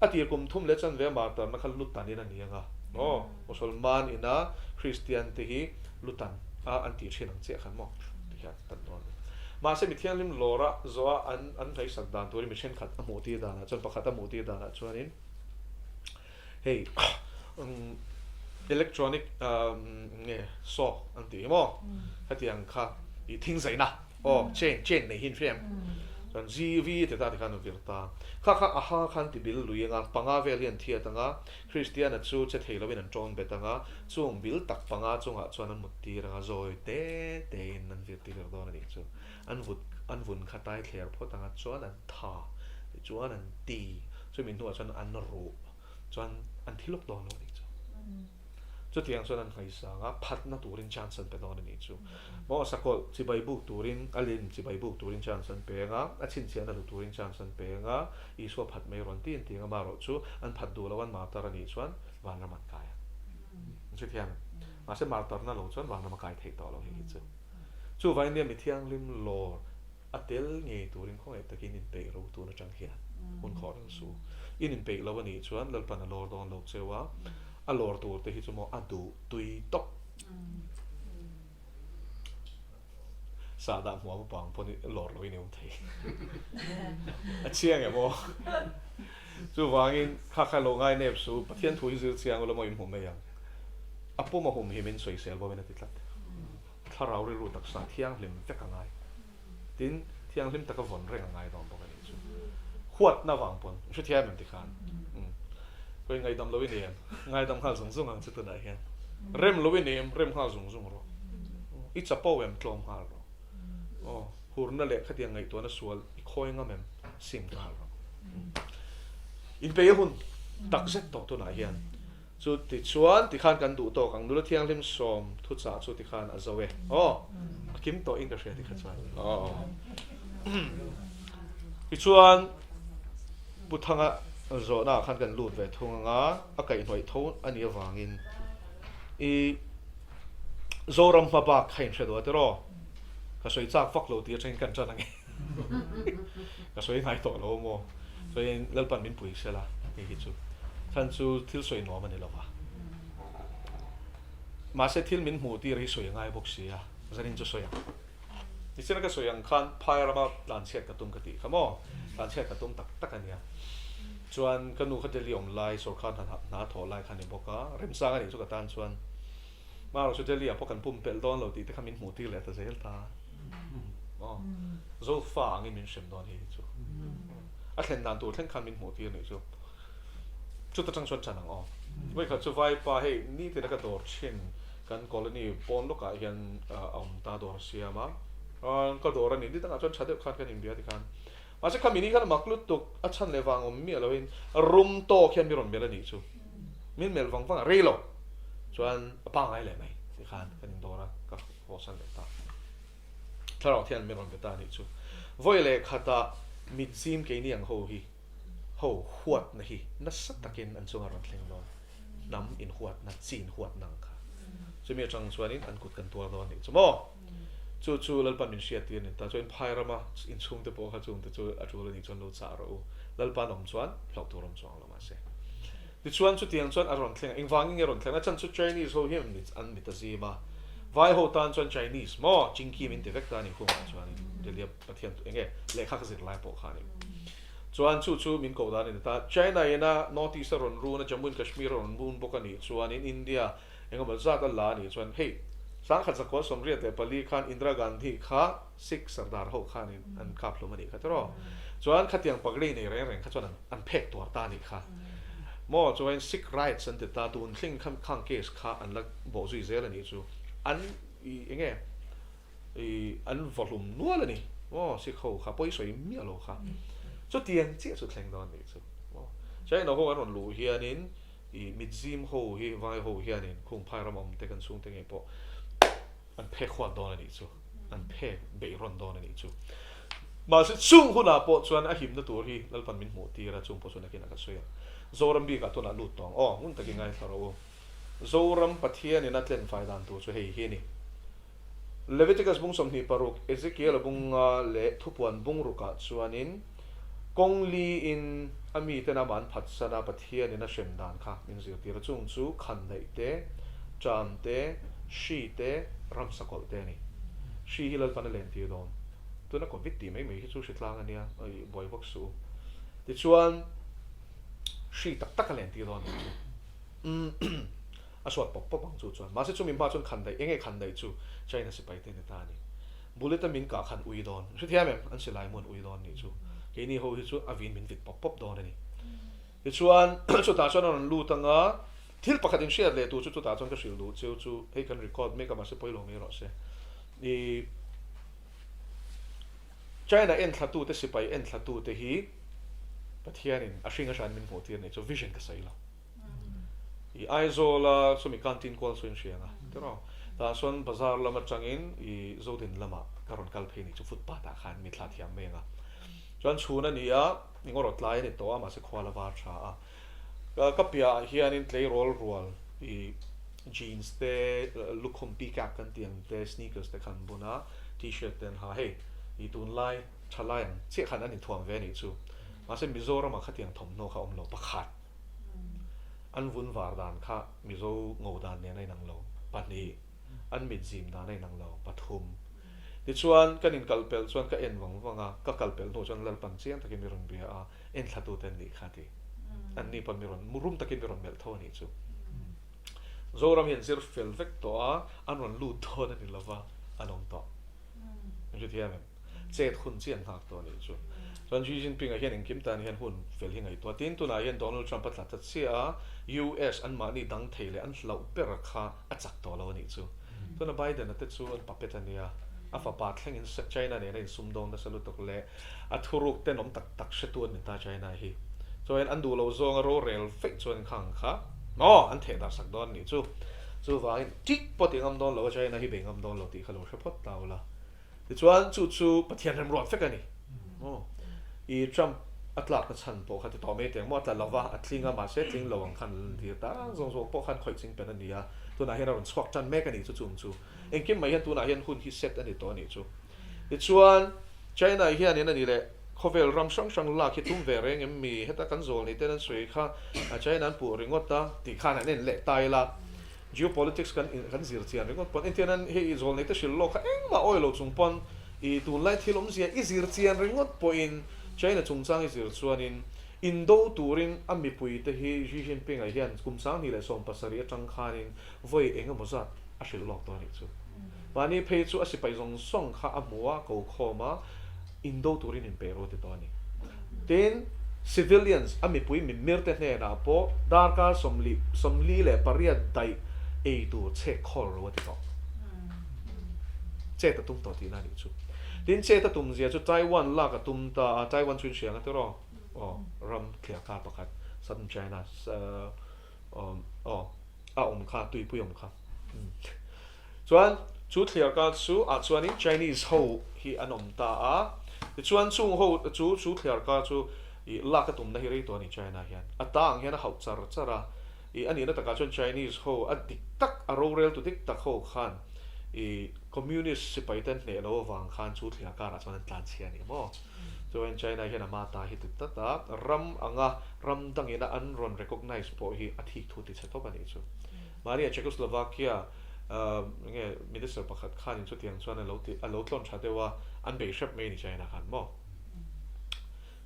A: A tir kum thum leh chanve a martarna kha lutan in a ni ang a. Aw, Musalman ina Kristian te hi lutan A an tih thin ang chiah khan maw ti hian tan dawn a ni. Mahse mi thianghlim lawra zawha an an hleisak dan turin mi thenkhat a hmuh tir danah chuan pakhat a hmuh tir danah chuanin hei electronic nge saw an tih hi maw hetiang kha ih thing zaihna aw chain chain nei hi an hria em chuan GV ti ta tikhan a vir ta kha kha a ha khan ti bil lui anga panga vel hi an thiat anga Kristiana chu che thei loin an ṭawn bet ang a, chung bil tak panga chungah chuan an mut tir ang a, zawi te tein an vir tir dawn a nih chu. An vut, an vun kha tai thler phawt ang a, chuan an tha, tichuan an ti, chumi hnuah chuan an ruh, chuan an thi lawk dawn lo a nih chu. Chutiang chuan an ngaisang a, phatna turin chance an pe dawn a nih chu. Maw sakawlh chibai buk turin, a lim chibai buk turin chance an pe ang a, a chhinchhiahna hlu turin chance an pe ang a, Isua phat mai rawn ti an ti ang a, marawh chu an phat duh lo an martar a nih chuan vanram an kai ang. An hre thiam em? Mahse martarna lo chuan vanram a kai theih tawh lo hei hi chu. Chuvangin nia mi thianghlim lawr A tel ngei turin khawngaih takin inpeih ro tun atang hian hun khawh reng su. In inpeih lo a nih chuan Lalpan a lawr dawn lo cheu a, a lawr tur te hi chu maw a duh tui tawp. Sahdah hmuam apang pawn i lawr loin i awm thei. A chiang em aw? Chuvangin kha kha lo ngai nep su, Pathian thu hi zir chiang ula maw in hmu mai ang. A pum a hum hi min sawisel bawkin a ti tlat. Thlarau rilru taksa thianghlim vek a ngai. Tin, thianghlim taka vawn reng a ngai dawn bawk a nih chu. Huatna vang pawn, i hrethiam em tikhan? Umm. Khawi ngaidam lo i ni em? Ngaidam nghal zung zung ang chu tunah hian. Rem lo i ni em? Rem nghal zung zung rawh. I chapo em? Tlawm nghal rawh. Aw, hurna leh khatiang ngaihtuahna sual i khawi ngam em? Sim nghal rawh. Umm. Inpeih a hun takzet tawh tunah hian. Chu tichuan tikhan kan duh tawk ang nula thianghlim sawm thuchah chu tikhan a zo e. Aw, a kim tawh in ka hria tikha chuan. Aw. Tichuan Pu Thanga zawhna ah khan kan lut ve thung anga a kaihhnawih tho a nih avangin i Zoram hma bak kha inhre duh a tiraw? Ka sawi chak vak lo tih atangin kan tan ange. Ka sawi ngai tawh lo maw? Chuanin Lalpan min pui sela hei hi chu chhan chu thil sawi nuam a ni lo va. Mahse thil min hmuh tir hi sawi a ngai bawk si a, zanin chu sawi ang. Nichina ka sawi ang khan phai rama tlanchhiat ka tum ka tih kha maw? Tlanchhiat ka tum tak tak a nia. Chuan ka nu kha Delhi awm lai sawrkar hna thawh lai kha a ni bawk a, remchang a nih chu ka tan chuan. Marawh chu Delhi ah pawh kan pumpelh dawn lo tih te kha min hmuh tir leh ta zel ta. Aw, Zofa angin min hrem dawn hei hi chu. A thlen dan tur thleng khan min hmuh tir nih chu. Chuta tang chuan ṭan ang aw. Vawikhat chu Vaipa hei nitin a ka dawr thin kan colony pawn lawkah hian a awm ta dawr a siam a. Ka dawr a nih ni dangah chuan ṭha deuh khan kan inbia tikhan. Mahse khami ni khan a mak lutuk a chhan leh vang awm miah loin rum tawk hian mi rawn melh a nih chu. Min melh vang vang a rei lo chuan a pangngai leh mai tikhan kan indawr a, ka hawsan leh ta. Thlarau thian min rawn be ta a nih chu. Vawi leh khatah mit zim keini ang ho hi ho huatna hi nasa takin an chunga rawn thleng dawn. Hnam inhuatna, chi inhuatna ang kha. Chumi atang chuanin an kut kan tuar dawn a nih chu maw? Chu chu Lalpan min hriattir a ni ta. Chuan phai rama inchhungte pawh kha chungte chu a tul a nih chuan lo chah rawh u. Lalpan awm chuan hlauh tur awm chuang lo mahse. Tichuan chutiang chuan a rawn thleng a, engvangin nge a rawn thleng? A chhan chu Chinese ho hian mit an mit a zim a, Vai ho tan chuan Chinese maw Chinki min ti vek ta a ni khumah chuanin Delhi a Pathian eng nge lehkha ka zir lai pawh kha a ni. Chuan chu chu min koh dan a ni ta. China ina North East a rawn run a, Jammu and Kashmir a rawn run bawk a nih chuanin India Engemaw zat a la a nih chuan hei 1984 khan Indira Gandhi kha Sikh sardar ho khanin an kap hlum a nih kha tiraw? Chuan khatiang pagri nei reng reng kha chuan an phek tuar ta a nih kha. Maw chuan Sikh rights an ti ta tun thleng khan khang case kha an la bawh zui zel a nih chu an i enge i an vaw hlum nual a ni maw Sikh ho kha pawi sawi miah lo kha chutiang chiah chu thleng dawn a nih chu maw China ho an rawn luh hianin I mitzim ho hi vai ho hianin khung phai ram awm te kan chhungte ngei pawh an phek huat dawn a nih chu, an phek beih rawn dawn a nih chu. Mahse chung hunah pawh chuan a himna tur hi Lalpan min hmuh tir a, chung pawh chu nakinah ka sawi ang. Zoram bikah tunah lut tawng aw, ngun takin ngaithla rawh u. Zoram Pathianin a tlenfai dan tur chu hei hi a ni. Leviticus bung 26, Ezekiel-a bunga leh thupuan bung rukah chuanin kawng liin a miten amah an phatsan a, Pathianin a hrem dan kha min zirtir a, chung chu khandaih te, ṭam te, Hri te, ramsa kawlh te a ni. Hri hi Lalpan a len tir dawn. Tuna Covid tih mai mai hi chu hri tlang a nia, buai vak suh u. Tichuan, hri tak tak a len tir dawn nih chu. A suat pawp pawp ang chu chuan. Mahse chumi hma chuan khan daih, enge khan daih chu China sipai te ni ta a ni. Bullet a min kah khan ui dawn. Hrethiam em? An silai mu an ui dawn nih chu. Keini ho hi chu a vin min vit pawp pawp dawn a ni. Tichuan, chutah chuan a rawn lut ang a, thil pakhat in hriat leh tur chu chutah chuan ka hrilh duh cheu chu, hei kan record mek a mahse pawi lo mai rawh se. I China enthlatute, sipai enthlatute hi Pathianin a hring a hran min hmuh tir nih chu vision ka sawi lo. I Aizawl a chumi canteen kual chu in hria ang a tiraw? Tah chuan bazar lam atangin i Zodin lamah ka rawn kal phei nih chu footpath ah khan mi thla thiam mai ang a. Chuan chhun a ni a, eng erawh tlai a ni tawh a mahse khua la var tha a. Ka piah ah hianin tleirawl rual i jeans te, lukhum peacock kan tih ang te, sneakers te kha an bun a, t-shirt te an ha. Hei i tunlai thalai ang chiah khan an inthuam ve a nih chu. Mahse Mizoram ah khatiang thawmhnaw kha a awm lo pakhat. An vun var dan kha Mizo ngo dan nen a inang lo, pahnih, an mit zim dan a inang lo, pathum. Tichuan, kan inkal pelh chuan ka en vang vang a, ka kal pelh hnu chuan Lalpan chiang takin mi rawn bia a, enthlatu te an nih kha ti. Anni pawn mi rawn, rum takin mi rawn melh tho a nih chu. Zoram hi an zir fel vek tawh a, an rawn lut dawn a ni lova, an awm tawh. An hrethiam em? Chet hun chiah an nghak tawh a nih chu. Chuan Xi Jinping-a hian engkim tan hian hun fel hi ngaihtuah. Tin, tunah hian Donald Trump a tla ta chiah a, US anmahni dang thei leh an hlauh ber kha a chak tawh lo a nih chu. Tuna Biden-a te chu an puppet a nia, a fapa thlengin China nena insumdawng nasa lutuk leh a thuruk tenawm tak tak hretu an ni ta China hi. Chuan an duh lo zawnga rorel feih chuan khang kha maw an theh dar sak dawn a nih chu. Chuvangin tik pawh ti ngam dawn lo a China hi bei ngam dawn lo tih kha lo hre phawt ta ula. Tichuan chu chu Pathian remruat vek a ni. Maw? I Trump a tlakna chhan pawh kha ti tawh mai teng maw? A tla lova, a tling a, mahse tling lo ang khan an lan tir ta zawng zawng pawh khan khawih ching pen a ni a. Tunah hian a rawn chhuak tan mek a nih chu chung chu. Engkim mai hian tunah hian hun hi set a ni tawh a nih chu. Tichuan China hianin a ni leh khawvel ram hrang hrang lak hi tum ve reng em mi? Heta kan zawl ni ten an sawi kha China an puh ringawt a tih khan an en leh ta ila. Geopolitics kan kan zir chian ringawt pawn engtiang nan hei i zawl nei te hrilh lawk kha engmah awi lo chung pawn i tunlai thil awmzia i zir chian ringawt pawhin China chungchang i zir chuanin indo turin a mipui te hi Xi Jinping ah hian kum 2017 atang khanin vawi eng emaw zat a hrilh lawk tawh a nih chu. Mahni phei chu a sipai zawng zawng kha a hmu a, ko khawm a, indo turin inpeih ru a ti tawh a ni. Tin, civilians, a mipui mimir te hnenah pawh darkar 48 daih ei tur chhek khawl ru a ti tawh. Chet a tum tawh tihna a nih chu. Tin, chet a tum zia chu Taiwan lak a tum ta a, Taiwan chu in hria ang a tiraw? Aw, ram thliarkar pakhat, Southern China, aw, a awm kha, tuipui awm kha. Chuan chu thliarkar chu ah chuanin Chinese ho hi an awm ta a, tichuan chung ho chu chu thliarkar chu ih lak a tumna hi rei tawh a ni China hian. A ta ang hian a hauh char char a, ih a nihna takah chuan Chinese ho a dik tak a roreltu dik tak ho khan ih Communist sipai te an hneh lo avang khan chu thliarkar ah chuan an tlan chhia a ni maw. Chuan China hian a ma ta hi ti tlat a, ram anga ram dangina an rawn recognize pawh hi a thik thu ti chhe tawp a nih chu. Mahni a Czechoslovakia nge minister pakhat khanin chutiang chuan a lo ti a lo tlawn tha deuh a, an bei hrep mai a ni China khan maw.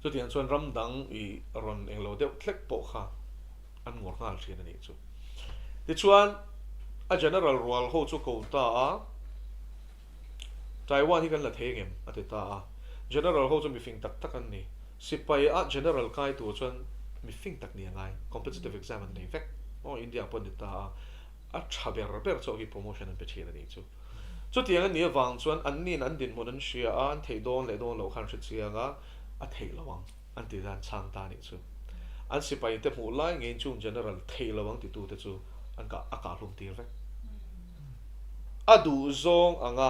A: Chutiang chuan ram dang i rawn englo deuh hlek pawh kha an ngawr nghal thin a nih chu. Tichuan a general rual ho chu ko ta a, Taiwan hi kan la thei ngem? a ti ta a. General ho chu mifing tak tak an ni. Sipai ah general kai tur chuan mifing tak ni a ngai. Competitive exam an nei vek. Aw India pawh ni ta a, a tha ber ber chauh hi promotion an pe thin a nih chu. Chutiang a nih avang chuan anniin an dinhmun an hria a, an theih dawn leh dawn loh kha an hre chiang a, a theih lo ang an ti dan chhang ta a nih chu. An sipai te hmuh lai ngeiin chung general theih lo ang titute chu an kah a kah hlum tir vek. A duh zawng anga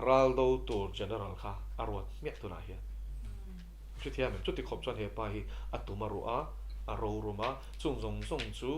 A: ral do tur general kha a ruat hmiah tunah hian. Hrethiam em? Chuti khawp chuan he pa hi a tum a ruah a, a rorum a, chung zawng zawng chu.